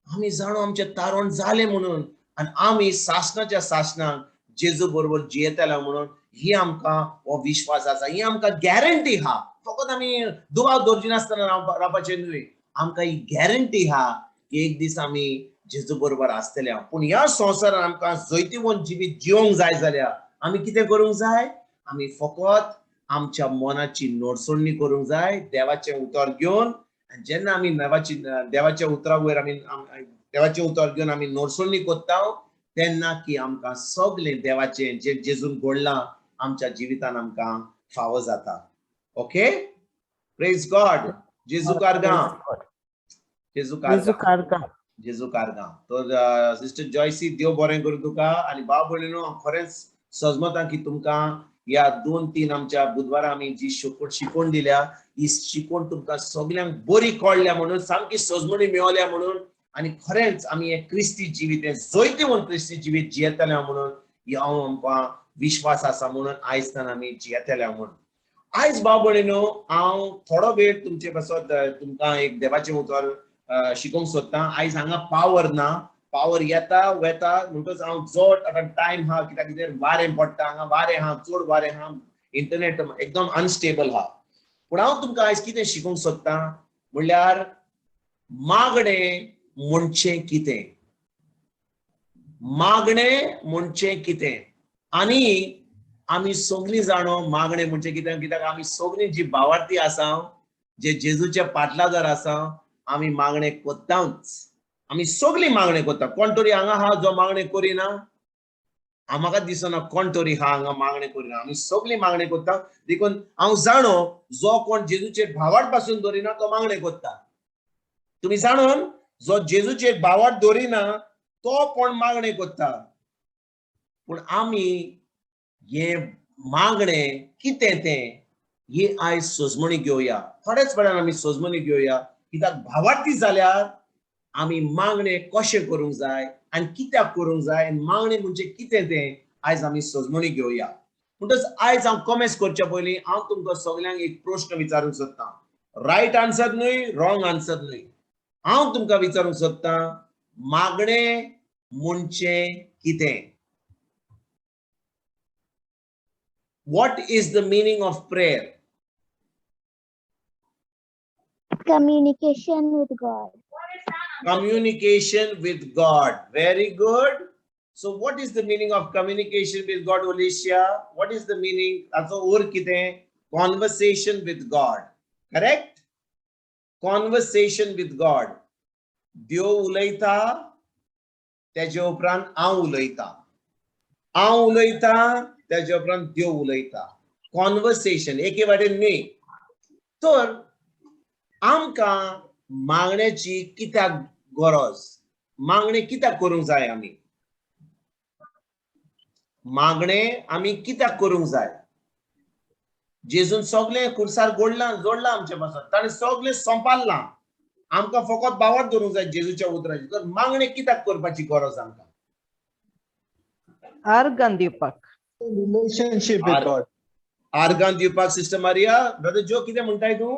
आमी जाणो आमचें तारण जालें म्हणून आनी आमी सासणाच्या सासणाक जेजू बरोबर जियेतले म्हणून ही आमकां हो विश्वास आसा, ही आमकां गॅरंटी आहा. फकत आमी दुबाव दवरची नासतना रावपाचें न्हय, आमकां ही गॅरंटी आहा की एक दीस आमी जेजू बरोबर आसतले. पूण ह्या संवसारान आमकां जैतिवंत जिवीत जिवंक जाय जाल्यार आमी कितें करूंक जाय? आमी फकत आमच्या मनाची नोडसणी करूंक जाय देवाचें उतर घेवन. आनी जेन्ना आमी देवाच्या उतरा वयर आमी देवाचें उतर घेवन आमी नोडसणी करता तेन्ना की आमकां सगळें देवाचें जें जेजून घडलां आमच्या जिवितान आमकां फावो जाता. Okay, praise God. जेजू कारगांव, जेजू कारगांव, जेजू कारगांव. तर सिस्टर जॉयसी, देव बरें करूं तुका. आनी भाव भयणीनो, खरेंच सजमता की तुमकां ह्या 2-3 आमच्या बुधवारा आमी जी शिकवण दिल्या ही शिकवण तुमकां सगल्यांक बरी कळ्ळ्या म्हणून, सामकी सजमणी मेवल्या म्हणून, आनी खरेंच आमी हें क्रिस्ती जिवीत, हें जैतिवंत क्रिस्ती जिवीत जियेतले म्हणून ही हांव आमकां विश्वास आसा म्हणून आयज तान आमी जियेतले म्हणून. आयज भाव भयणीनो, हांव थोडो वेळ तुमचे पासत तुमकां एक देवाचें उतर शिकोवंक सोदतां. आयज हांगा पावर ना, पावर येता वेता म्हणटच हांव चड आतां टायम आहा कित्याक कितें वारें पडटा हांगा, वारें आहा, चड वारें आहा, इंटरनेट एकदम अनस्टेबल आहा. पूण हांव तुमकां आयज कितें शिकोवंक सोदतां म्हणल्यार मागणें म्हणचें कितें, मागणें म्हणचें कितें. आनी आमी सगळीं जाणो मागणें म्हणचें कितें, कित्याक आमी सगळीं जी भावार्थी आसा, जे जेजूच्या पाटलादार आसा, आमी मागणें करताच. आमी सगळीं मागणें करता. कोण तरी हांगा आहा जो मागणें करिना? म्हाका दिसना कोण तरी आहा हांगा मागणें करिना. आमी सगळीं मागणें करता. देखून हांव जाणो जो कोण जेजूचेर भावार्थ पासून दवरिना तो मागणें करता. तुमी जाणून जो जेजूचेर भावार्थ दवरिना तो कोण मागणें करता. पूण आमी हें मागणें कितें तें ही आयज सोजमणी घेवया. थोड्याच वेळान आमी सोजमणी घेवया, कित्याक भावार्थी जाल्यार आमी मागणें कशें करूंक जाय आनी कित्याक करूंक जाय आनी मागणें म्हणजे कितें तें आयज आमी सोजमणी घेवया. म्हणटच आयज हांव कॉमेंट्स करच्या पयलीं हांव तुमकां सगल्यांक एक प्रश्न विचारूंक सोदतां. रायट आन्सर न्हय, रॉंग आन्सर न्हय. हांव तुमकां विचारूंक सोदतां, मागणें म्हणचें कितें? What is the meaning of prayer? Communication with God. Communication with God. Very good. So what is the meaning of communication with God, Alicia? What is the meaning? Ato or kite? Conversation with God. Correct? Conversation with God. Dev उलयता, तेजे उपरांत हांव उलयता. हांव उलयता, तेजे उपरांत देव उलयता. कॉन्वर्सेशन एके वाटेन न्हय. तर आमकां मागण्याची कित्याक गरज? मागणें कित्याक करूंक जाय आमी? मागणें आमी कित्याक करूंक जाय? जेजून सगळें खुर्सार गोडलां जोडलां आमचे पासून, ताणें सगळें संपाडलां. आमकां फकत बावट धरूंक जाय जेजूच्या उतराची. तर मागणें कित्याक करपाची गरज आमकां? आर्गां दिवपाक. Relationship with God. आर्गां दिवपाक. सिस्टर मारिया, ब्रदर जो कितें म्हणटाय तूं?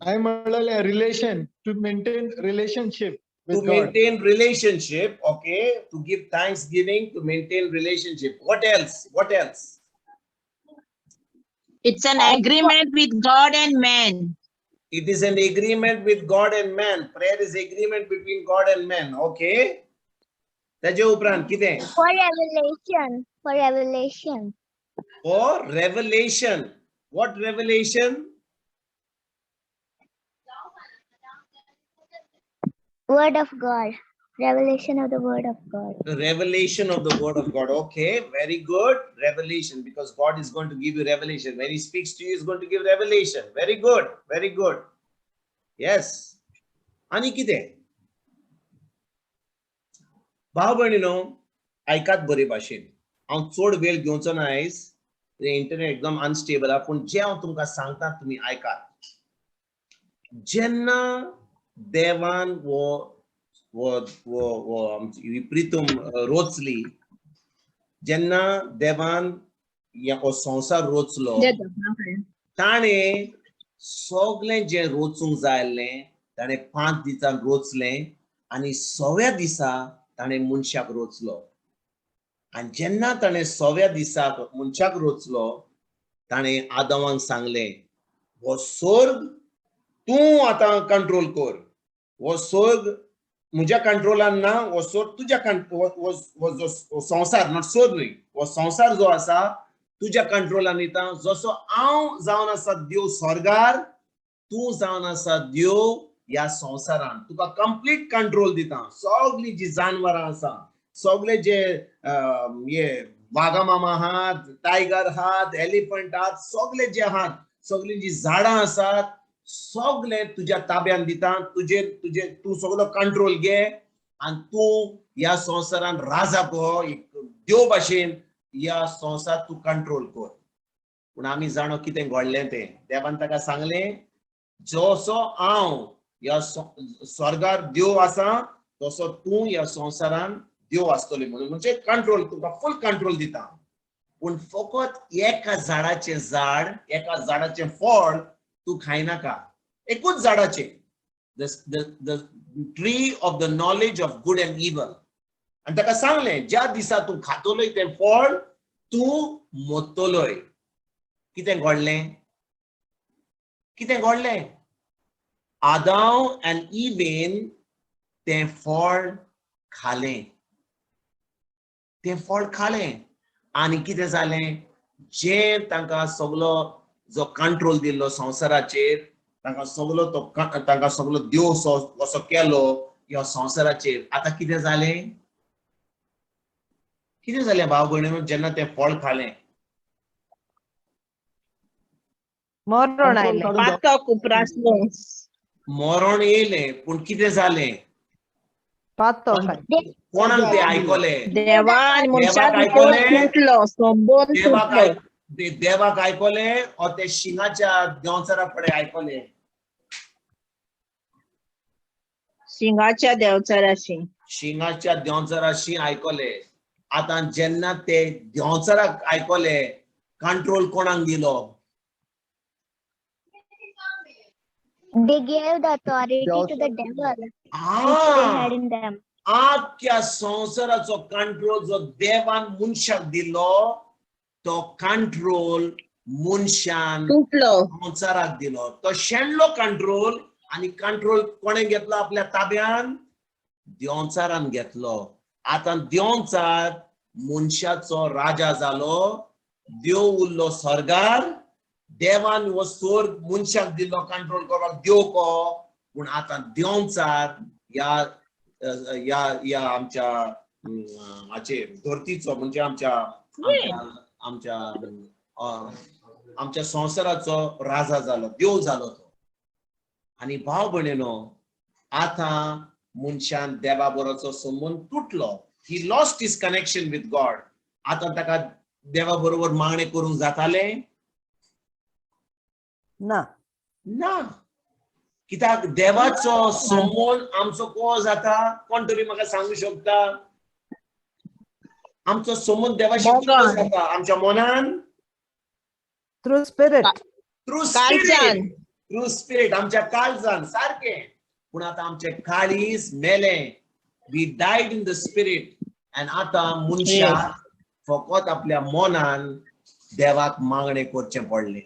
हांवें म्हणलेलें relation, to maintain relationship To maintain relationship, okay, to give thanksgiving, to maintain relationship. What else? What else? It's an agreement with God and man. It is an agreement with God and man. Prayer is agreement between God and man. Okay. ताजे उपरांत कितें? For revelation. For revelation. For revelation. What revelation? Word of God. Revelation of the Word of God. The revelation of the Word of God. Okay, very good. Revelation, because God is going to give you revelation. When He speaks to you, He's going to give revelation. Very good. Very good. Yes. आनी कितें? भाव भयणीनो, आयकात बरे भाशेन. हांव चड वेळ घेवचो ना आयज. इंटरनेट एकदम अनस्टेबल आहा, पूण जें हांव तुमकां सांगता तुमी आयकात. जेन्ना देवान वो वो वो वो आमची प्रितम रोचली, जेन्ना देवान हो संवसार रोचलो, ताणें सगळें जें रोचूंक जाय आसलें ताणें 5 दिसान रोचलें आनी 6व्या दिसा ताणें मनशाक रोचलो. आनी जेन्ना ताणें 6व्या दिसाक मनशाक रोचलो, ताणें आदमाक सांगलें, हो स्वर्ग तूं आतां कंट्रोल कर, हो स्वर्ग म्हज्या कंट्रोलान ना, हो स्वर्ग तुज्या जो संवसार, not स्वर्ग न्हय, हो संवसार जो आसा तुज्या कंट्रोलान दिता. जसो हांव जावन आसा देव स्वर्गार, तूं जावन आसा देव ह्या संवसारान. तुका कंप्लीट कंट्रोल दिता. सगळीं जी जानवरां आसा, सगळे जे हे वागा मामा आहात, टायगर आहात, एलिफंट आहात, सगळे जे आहात, सगळीं जी झाडां आसात, सगळे तुज्या ताब्यान दिता. तुजे तुजे तूं सगळो कंट्रोल घे आनी तूं ह्या संवसारान राजा को, एक देव भाशेन ह्या संवसार तूं कंट्रोल कर. पूण आमी जाणो कितें घडलें तें. देवान ताका सांगलें, जसो हांव ह्या स्वर्गार देव आसा, तसो तूं ह्या संवसारान देव आसतलो म्हणून. म्हणजे कंट्रोल, तुका फूल कंट्रोल दिता. पूण फकत एका झाडाचें झाड, एका झाडाचें फळ तूं खायनाका. एकूच झाडाचें, the tree of the knowledge of good and evil. आनी ताका सांगलें, ज्या दिसा तूं खातलोय तें फळ, तूं मोत्तलोय. कितें घडलें? कितें घडलें? आदाव आनी इवेन तें फळ खालें. तें फळ खालें आनी कितें जालें? जें तांकां सगलो जो कंट्रोल दिल्लो संवसाराचेर, तांकां सगलो तो तांकां सगलो देव असो केलो ह्या संवसाराचेर. आतां कितें जालें? कितें जालें भाव भयणीनो जेन्ना तें फळ खालें? मरण आयलें. पातक उप्रासलें. मरण येयलें. पूण कितें जालें? पातक. कोणाक ते आयकलें? देवान मनशाक तुटलो, संबंद तुटलो. देवाक आयकलें ओ ते शिंगाच्या देंवचारा कडेन आयकलें? शिंगाच्या देंवचाराशी. शिंगाच्या देंवचाराशी आयकलें. आतां जेन्ना ते देंवचाराक आयकलें, कंट्रोल कोणाक दिलो? They gave the authority to the devil. Which they had in them. आख्या संवसाराचो कंट्रोल जो देवान मनशाक दिलो, तो कंट्रोल मनशान संवसाराक दिलो. तो शेणलो कंट्रोल. आनी कंट्रोल कोणें घेतलो आपल्या ताब्यान? देंवचारान घेतलो. आतां देंवचार मनशाचो राजा जालो. देव उरलो स्वर्गार. देवान हो स्वर्ग मनशाक दिलो कंट्रोल करपाक, देव को. पूण आतां देंवचार ह्या ह्या ह्या आमच्या हाचेर धरतीचो, म्हणजे आमच्या आमच्या आमच्या संवसाराचो राजा जालो, देव जालो तो. आनी भाव भयणीनो, आतां मनशान देवा बरोचो संबंद तुटलो. He lost his connection with God. आतां ताका देवा बरोबर मागणें करूंक जातालें ना? ना. कित्याक देवाचो संबंद आमचो को जाता? कोण तरी म्हाका सांगू शकता? आमचो संबंद देवाशी कितलो जाता? आमच्या मनान? Through spirit. Through spirit. Through spirit. आमच्या काळजान सारकें. पूण आतां आमचें काळीज मेलें. We died in the spirit. आनी आतां मनशाक फकत आपल्या मनान देवाक मागणें करचें पडलें.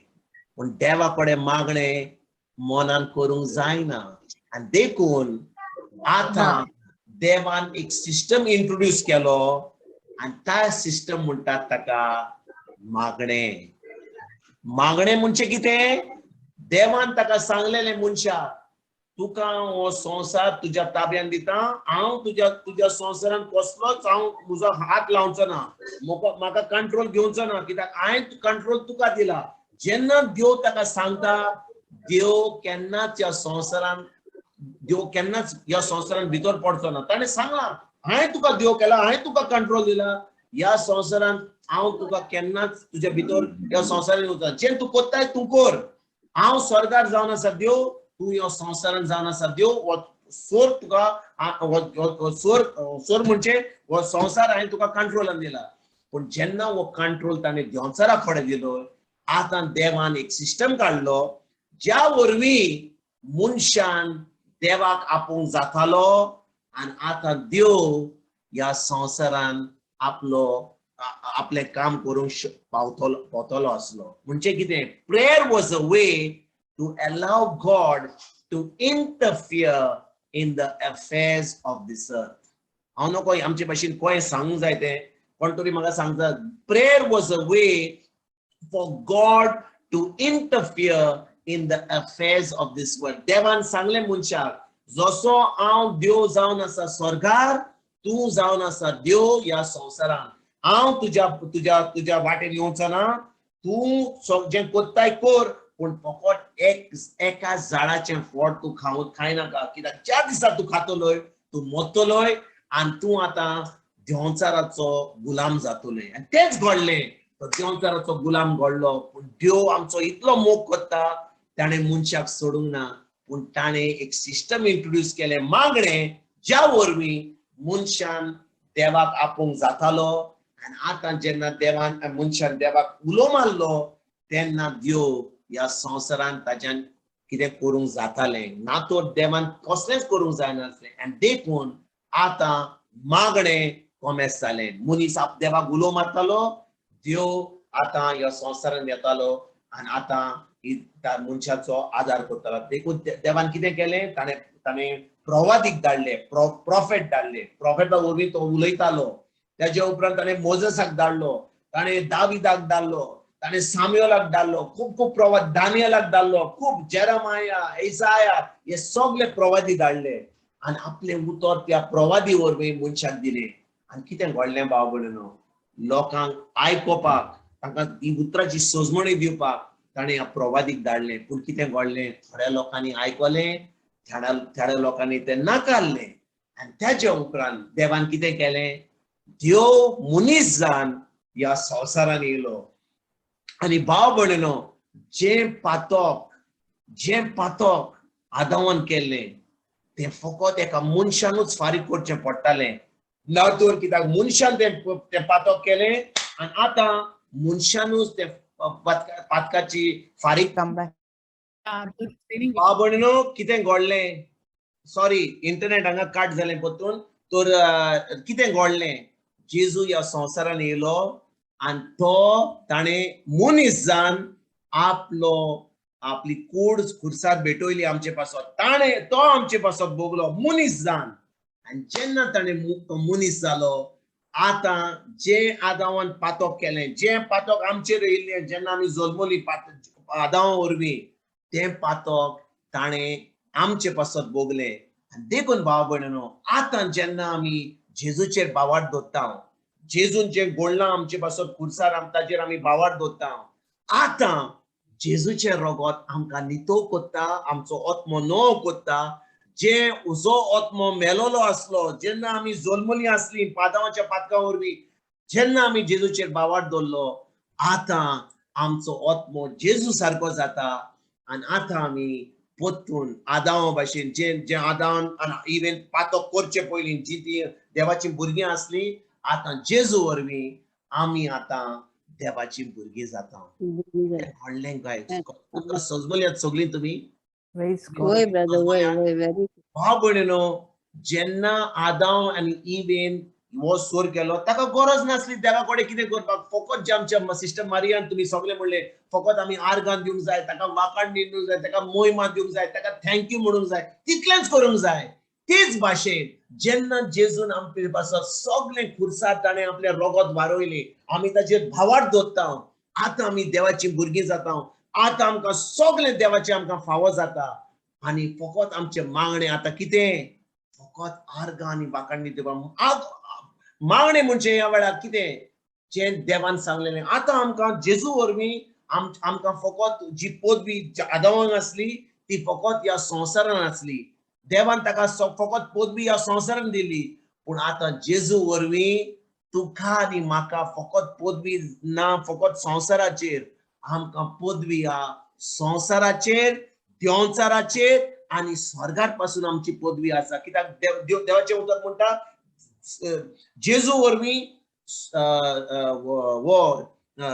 पूण देवा कडेन मागणें मनान करूंक जायना. आनी देखून आतां देवान एक सिस्टम इंट्रोड्यूस केलो आनी त्या सिस्टम म्हणटात ताका मागणें. मागणें म्हणजे कितें? देवान ताका सांगलेलें मनशाक, तुका हो संवसार तुज्या ताब्यान दिता, हांव तुज्या तुज्या संवसारान कसलोच हांव म्हजो हात लावचो ना, म्हाका कंट्रोल घेवचो ना, कित्याक हांवें कंट्रोल तुका दिला. जेन्ना देव ताका सांगता, देव केन्नाच ह्या संवसारान, देव केन्नाच ह्या संवसारान भितर पडचो ना. ताणें सांगलां, हांवें तुका देव केला, हांवें तुका कंट्रोल दिला, ह्या संवसारान हांव तुका केन्नाच तुज्या भितर ह्या संवसारान येवचो, जें तूं कोत्ताय तूं कर, हांव स्वर्गार जावन आसा देव, तूं ह्या संवसारान जावन आसा देव, हो सोर तुका, सोर सोर म्हणजे हो संवसार हांवें तुका कंट्रोलान दिला. पूण जेन्ना हो कंट्रोल ताणें देंवचारा कडेन दिलो, आतां देवान एक सिस्टम काडलो ज्या वरवीं मनशान देवाक आपोवंक जातालो आनी आतां देव ह्या संवसारान आपलो आपलें काम करूंक पावतलो पावतलो आसलो. म्हणजे कितें? Prayer was a way to allow God to interfere in the affairs of this earth. हांव नको आमचे भाशेन कोणें सांगूंक जाय तें, कोण तरी म्हाका सांगता, prayer was a way for God to interfere in the affairs of this world. देवान सांगलें मनशाक, जसो हांव देव जावन आसा स्वर्गार, तूं जावन आसा देव ह्या संवसारान, हांव तुज्या तुज्या तुज्या वाटेन येवचो ना, तूं जें कोत्ताय कर, पूण फकत एक एका झाडाचें फळ तूं खावंक खायनाका, कित्याक ज्या दिसा तूं खातलोय तूं मरतलोय आनी तूं आतां देंवचाराचो गुलाम जातलोय. आनी तेंच घडलें, तो देंवचाराचो गुलाम घडलो. पूण देव आमचो इतलो मोग करता, ताणें मनशाक सोडूंक ना, पूण ताणें एक सिस्टम इंट्रोड्यूस केलें मागणें, ज्या वरवीं मनशान देवाक आपोवंक जातालो. आनी आतां जेन्ना देवान मनशान देवाक उलो मारलो तेन्ना देव ह्या संवसारान ताज्यान कितें करूंक जातालें ना, तर देवान कसलेंच करूंक जायनासलें. आनी देखून आतां मागणें कोमेस जालें, मनीस आप देवाक उलो मारतालो, देव आतां ह्या संवसारान येतालो आनी आतां मनशाचो आदार करतालो. देखून देवान कितें केलें, ताणें ताणें प्रवादीक धाडले, प्रोफेट धाडले, प्रोफेटा वरवीं तो उलयतालो. त्याच्या उपरांत ताणें मोजसाक धाडलो, ताणें दाविदाक धाडलो, ताणें साम्युलाक धाडलो, खूब खूब प्रवाद, दानियलाक धाडलो, खूब जेरमाया, इसाया, हे सगळे प्रवादी धाडले आनी आपलें उतर त्या प्रवादी वरवीं मनशाक दिलें. आनी कितें घडलें भाव भयणीनो, लोकांक आयकोपाक, तांकां ही उतराची सजमणी दिवपाक ताणें ह्या प्रवादीक धाडलें. पूण कितें घडलें, थोड्या लोकांनी आयकलें, थोड्या थोड्या लोकांनी तें नाकारलें. आनी त्याच्या उपरांत देवान कितें केलें, देव मनीस जावन ह्या संवसारान येयलो. आनी भाव भयणीनो, जें पातक आदावान केल्लें तें फकत एका मनशानूच फारीक करचें पडटालें, ना तर कित्याक मनशान तें पातक केलें आनी आतां मनशानूच तें पातकाची फारीक. भाव भयणीनो, कितें घडलें, सॉरी इंटरनेट हांगा कट जालें परतून, तर कितें घडलें, जेजू ह्या संवसारान येयलो आनी तो ताणें मनीस जावन आपलो आपली कूड खुर्सार भेटयली आमचे पासत, ताणें तो आमचे पासत भोगलो मनीस जावन. आनी जेन्ना ताणें तो मनीस जालो, आतां जें आदावान पातक केलें, जें पातक आमचेर येयल्लें जेन्ना आमी जल्मली आदावा वरवीं, तें पातक ताणें आमचे पासत भोगलें. आनी देखून भाव भयणीनो, आतां जेन्ना आमी जेजूचेर भावार्थ दवरता, जेजून जें घडलां आमचे पासत खुर्सार ताजेर आमी भावार्थ दवरता, आतां जेजूचें रगत आमकां नितो करता, आमचो आत्मो नवो करता. जे जो आत्मो मेलोलो आसलो जेन्ना आमी जल्मली आसली पादावाच्या पातका वरवीं, जेन्ना आमी जेजूचेर भावार्थ दवरलो, आतां आमचो आत्मो जेजू सारको जाता. आनी आतां आमी परतून आदावा भाशेन, जे जे आदावान इवन पातक करचे पयलीं जी ती देवाची भुरगीं आसली, आतां जेजू वरवीं आमी आतां देवाची भुरगीं जाता. घडलें काय सजमल्यात सगळीं तुमी? भाव भयणीनो, जेन्ना आदाव आनी इवेन हो सोर केलो. ताका गरज नासली देवा कडेन कितें करपाक. फकत जे आमच्या सिस्टर मारियान तुमी सगळे म्हणले, फकत आमी आर्गान दिवंक जाय, ताका वाकाण दिवंक जाय, ताका मोयमा दिवंक जाय, ताका thank you म्हणूंक जाय, तितलेंच करूंक जाय. तेच भाशेन जेन्ना जेजून आमचे पासत सगळें खुर्सार ताणें आपलें रगत वारयलें, आमी ताचेर भावार्थ दवरता, आतां आमी देवाचीं भुरगीं जाता, आतां आमकां सगळें देवाचें आमकां फावो जाता. आनी फकत आमचें मागणें आतां कितें, फकत आर्गां आनी वाखाणी दिवपाक. मागणें म्हणजे ह्या वेळार कितें, जें देवान सांगलेलें. आतां आमकां जेजू वरवीं आमकां फकत जी पदवी आदावांक आसली ती फकत ह्या संवसारान आसली. देवान ताका फकत पदवी ह्या संवसारान दिली, पूण आतां जेजू वरवीं तुका आनी म्हाका फकत पदवी ना, फकत संवसाराचेर, आमकां पदवी आहा संवसाराचेर, देंवचाराचेर आनी स्वर्गार पासून आमची पदवी आसा. कित्याक देवाचें उतर म्हणटा जेजू वरवीं वो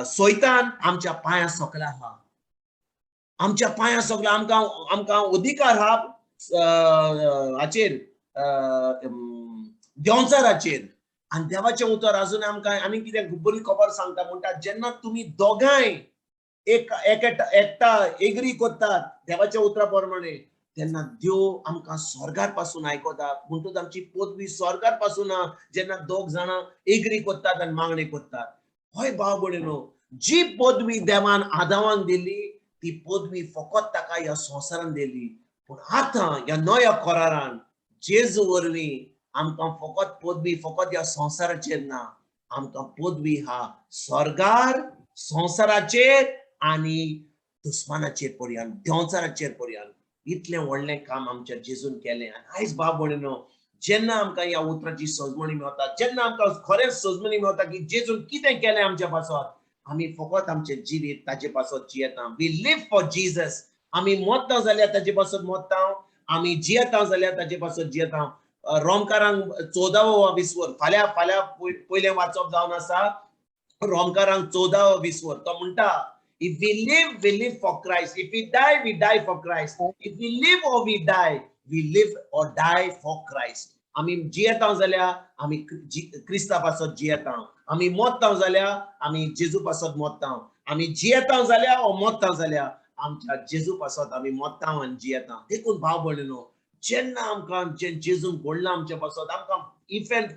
सोयतान आमच्या पांयां सकला आहा, आमच्या पांयां सकला. आमकां आमकां अधिकार आहा हाचेर, देंवचाराचेर. आनी देवाचें उतर अजून आमकां आनी कितें बरी खबर सांगता, म्हणटा जेन्ना तुमी दोगांय एक एकटा एग्री करतात देवाच्या उतरा प्रमाणे, तेन्ना देव आमकां स्वर्गार पासून आयकता. म्हणटूच आमची पदवी स्वर्गार पासून जेन्ना दोग जाणां एग्री करतात आनी मागणी करतात. हय भाव भयणीनो, जी पदवी देवान आदावान दिली ती पदवी फकत ताका ह्या संवसारान दिली, पूण आतां ह्या नव्या करारान जेजू वरवीं आमकां फकत पदवी फकत ह्या संवसाराचेर ना, आमकां पदवी हा स्वर्गार, संवसाराचेर आनी दुस्मानाचेर पर्यान, देंवचाराचेर पर्यान. इतलें व्हडलें काम आमच्या जेजून केलें. आनी आयज भाव भयणीनो, जेन्ना आमकां ह्या उतराची सजमणी मेवता, जेन्ना आमकां खरेंच सजमणी मेवता की जेजून कितें केलें आमच्या पासत, आमी फकत आमचें जिवीत ताचे पासत जियेता. We live for Jesus. आमी मोत्ता जाल्यार ताचे पासत मोत्ता, आमी जियेता जाल्यार ताचे पासत जियेता. रोमकारांक 14वो विस्वर, फाल्यां फाल्यां पयलें वाचप जावन आसा रोमकारांक 14वो विस्वर. तो म्हणटा, if we live, we live for Christ. If we die, we die for Christ. If we live or we die, we live or die for Christ. आमी जियेता जाल्यार आमी क्रिस्ता पासत जियेता, आमी मोत्ता जाल्यार आमी जेजू पासत मोत्ता, आमी जियेता जाल्यार ओ मोत्ता जाल्यार आमच्या जेजू पासत आमी मोत्ता आनी जियेता. देखून भाव भयणीनो, जेन्ना आमकां जेजून घडलां आमच्या पासत, आमकां इफेंट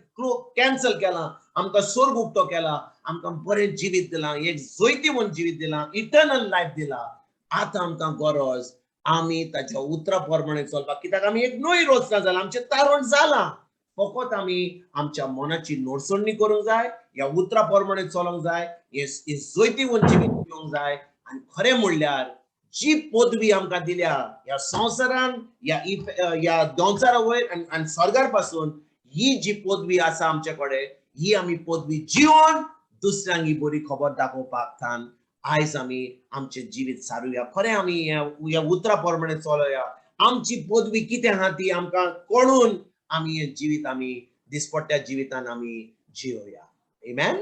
कॅन्सल केला, आमकां स्वर्ग उक्तो केला, आमकां बरें जिवीत दिलां, एक जैतिवंत जिवीत दिलां, इटर्नल लायफ दिला, आतां आमकां गरज आमी ताच्या उतरा प्रमाणे चलपाक. कित्याक आमी एक नवी रचना जाला, आमचें तारण जालां. फकत आमी आमच्या मनाची नोडसणी करूंक जाय, ह्या उतरा प्रमाणे चलोंक जाय, हे जैतिवंत जिवीत दिवंक जाय. आनी खरें म्हणल्यार जी पदवी आमकां दिल्या ह्या संवसारान, ह्या ह्या दोंचारा वयर आनी स्वर्गार पासून, ही जी पदवी आसा आमचे कडेन, ही आमी पदवी जिवन दुसऱ्यांक ही बरी खबर दाखोवपाक थान आयज आमी आमचें जिवीत सारुया. खरें आमी ह्या उतरा प्रमाणे चलोया. आमची पदवी कितें आहा ती आमकां कळून आमी हें जिवीत आमी दिसपट्ट्या जिवितान आमी जियोया. Amen?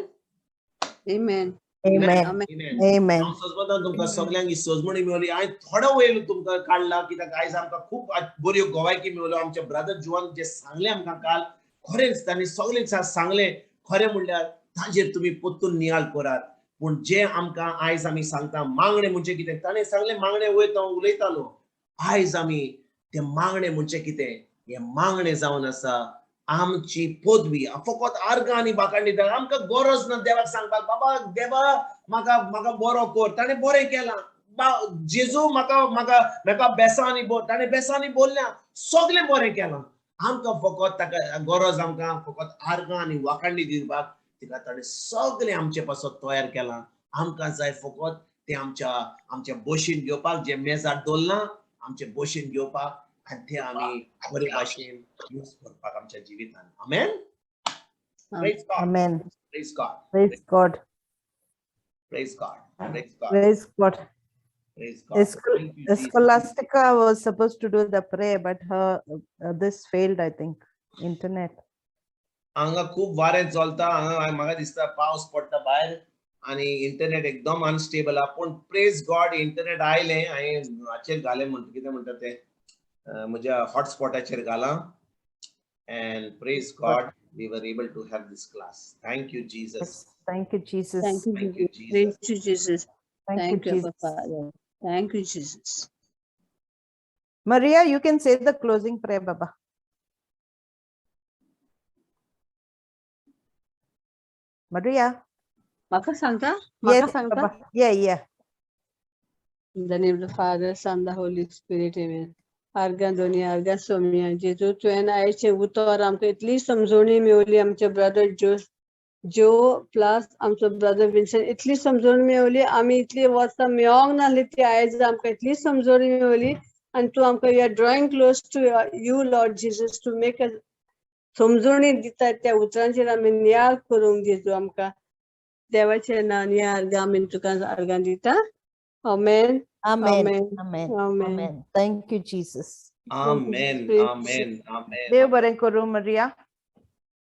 Amen. Amen. Amen. Amen. हांव सजमतां तुमकां सगल्यांक ही सजमणी मेवली. हांवें थोडो वेळ तुमकां काडला कित्याक आयज आमकां खूब बऱ्यो गोवायकी मेवल्यो. आमच्या ब्रदर जुवान जे सांगलें आमकां काल, खरेंच तांणी सगळें सांगलें. खरें म्हणल्यार ताजेर तुमी परतून नियाळ करात. पूण जे आमकां आयज आमी सांगता मागणें म्हणजे कितें, ताणें सांगलें मागणें वयर तो उलयतालो. आयज आमी तें मागणें म्हणजे कितें, हें मागणें जावन आसा आमची पदवी. फकत आर्गां आनी बाकांडी आमकां गरज ना देवाक सांगपाक, बाबा देवा म्हाका म्हाका बरो कर, ताणें बरें केलां, जेजू म्हाका म्हाका म्हाका बेसांनी ताणें बेसांनी बोल्ल्या, सगळें बरें केलां. आमकां फकत ताका गरज, आमकां फकत आर्गां आनी वाखांडी दिवपाक तिका ताणें सगळें आमचे पासत तयार केलां. आमकां जाय फकत तें आमच्या आमच्या बशीन घेवपाक, जें मेजार दवरलां आमचे बशीन घेवपाक आनी तें आमी बरे भाशेन यूज करपाक आमच्या जिवितान. आमेन. Praise God. Amen. Praise God. Praise God. Praise God. Praise God. Praise God. Praise God. Thank you, Jesus. Scholastica was supposed to do the prayer, but her this failed, I think. Internet. हांगा खूब वारें चलता, हांगा म्हाका दिसता पावस पडटा भायर आनी इंटरनेट एकदम अनस्टेबल आहा. पूण प्रेज गॉड, इंटरनेट आयलें. हांवें हाचेर घालें, म्हणटा कितें म्हणटा तें, म्हज्या हॉटस्पॉटाचेर घालां. And praise God. we were able to have this class. Thank you, Jesus. Thank you, Jesus. Thank you, Thank you, Jesus. Thank you, Jesus. Thank you, Thank you, Abba Jesus. Father. Thank you, Jesus. Maria, you can say the closing prayer, Baba. Maria. म्हाका सांगता? म्हाका Yes, सांगता? Baba. Yeah. In the name of the Father, Son, the Holy Spirit, Amen. आर्गां दोनी आर्गां सोम्या जेजू तुवें आयचें उतर आमकां इतली समजवणी मेवली आमचे ब्रदर जोस जो प्लस आमचो ब्रदर विन्सन इतली समजवणी मेवली. आमी इतली वर्सां मेळोंक नासली ती आयज आमकां इतली समजवणी मेवली आनी तूं आमकां, you are drawing close to you, Lord Jesus, to make a समजवणी दिता. त्या उतरांचेर आमी नियाळ करूंक जेजू आमकां. देवाचें नांव ह्या आर्गां आमी तुका आर्गां दिता. Amen. Amen. Amen. Amen. Amen. Amen. Thank you, Jesus. Amen. Praise Amen. Amen. देव बरें करूं, Maria.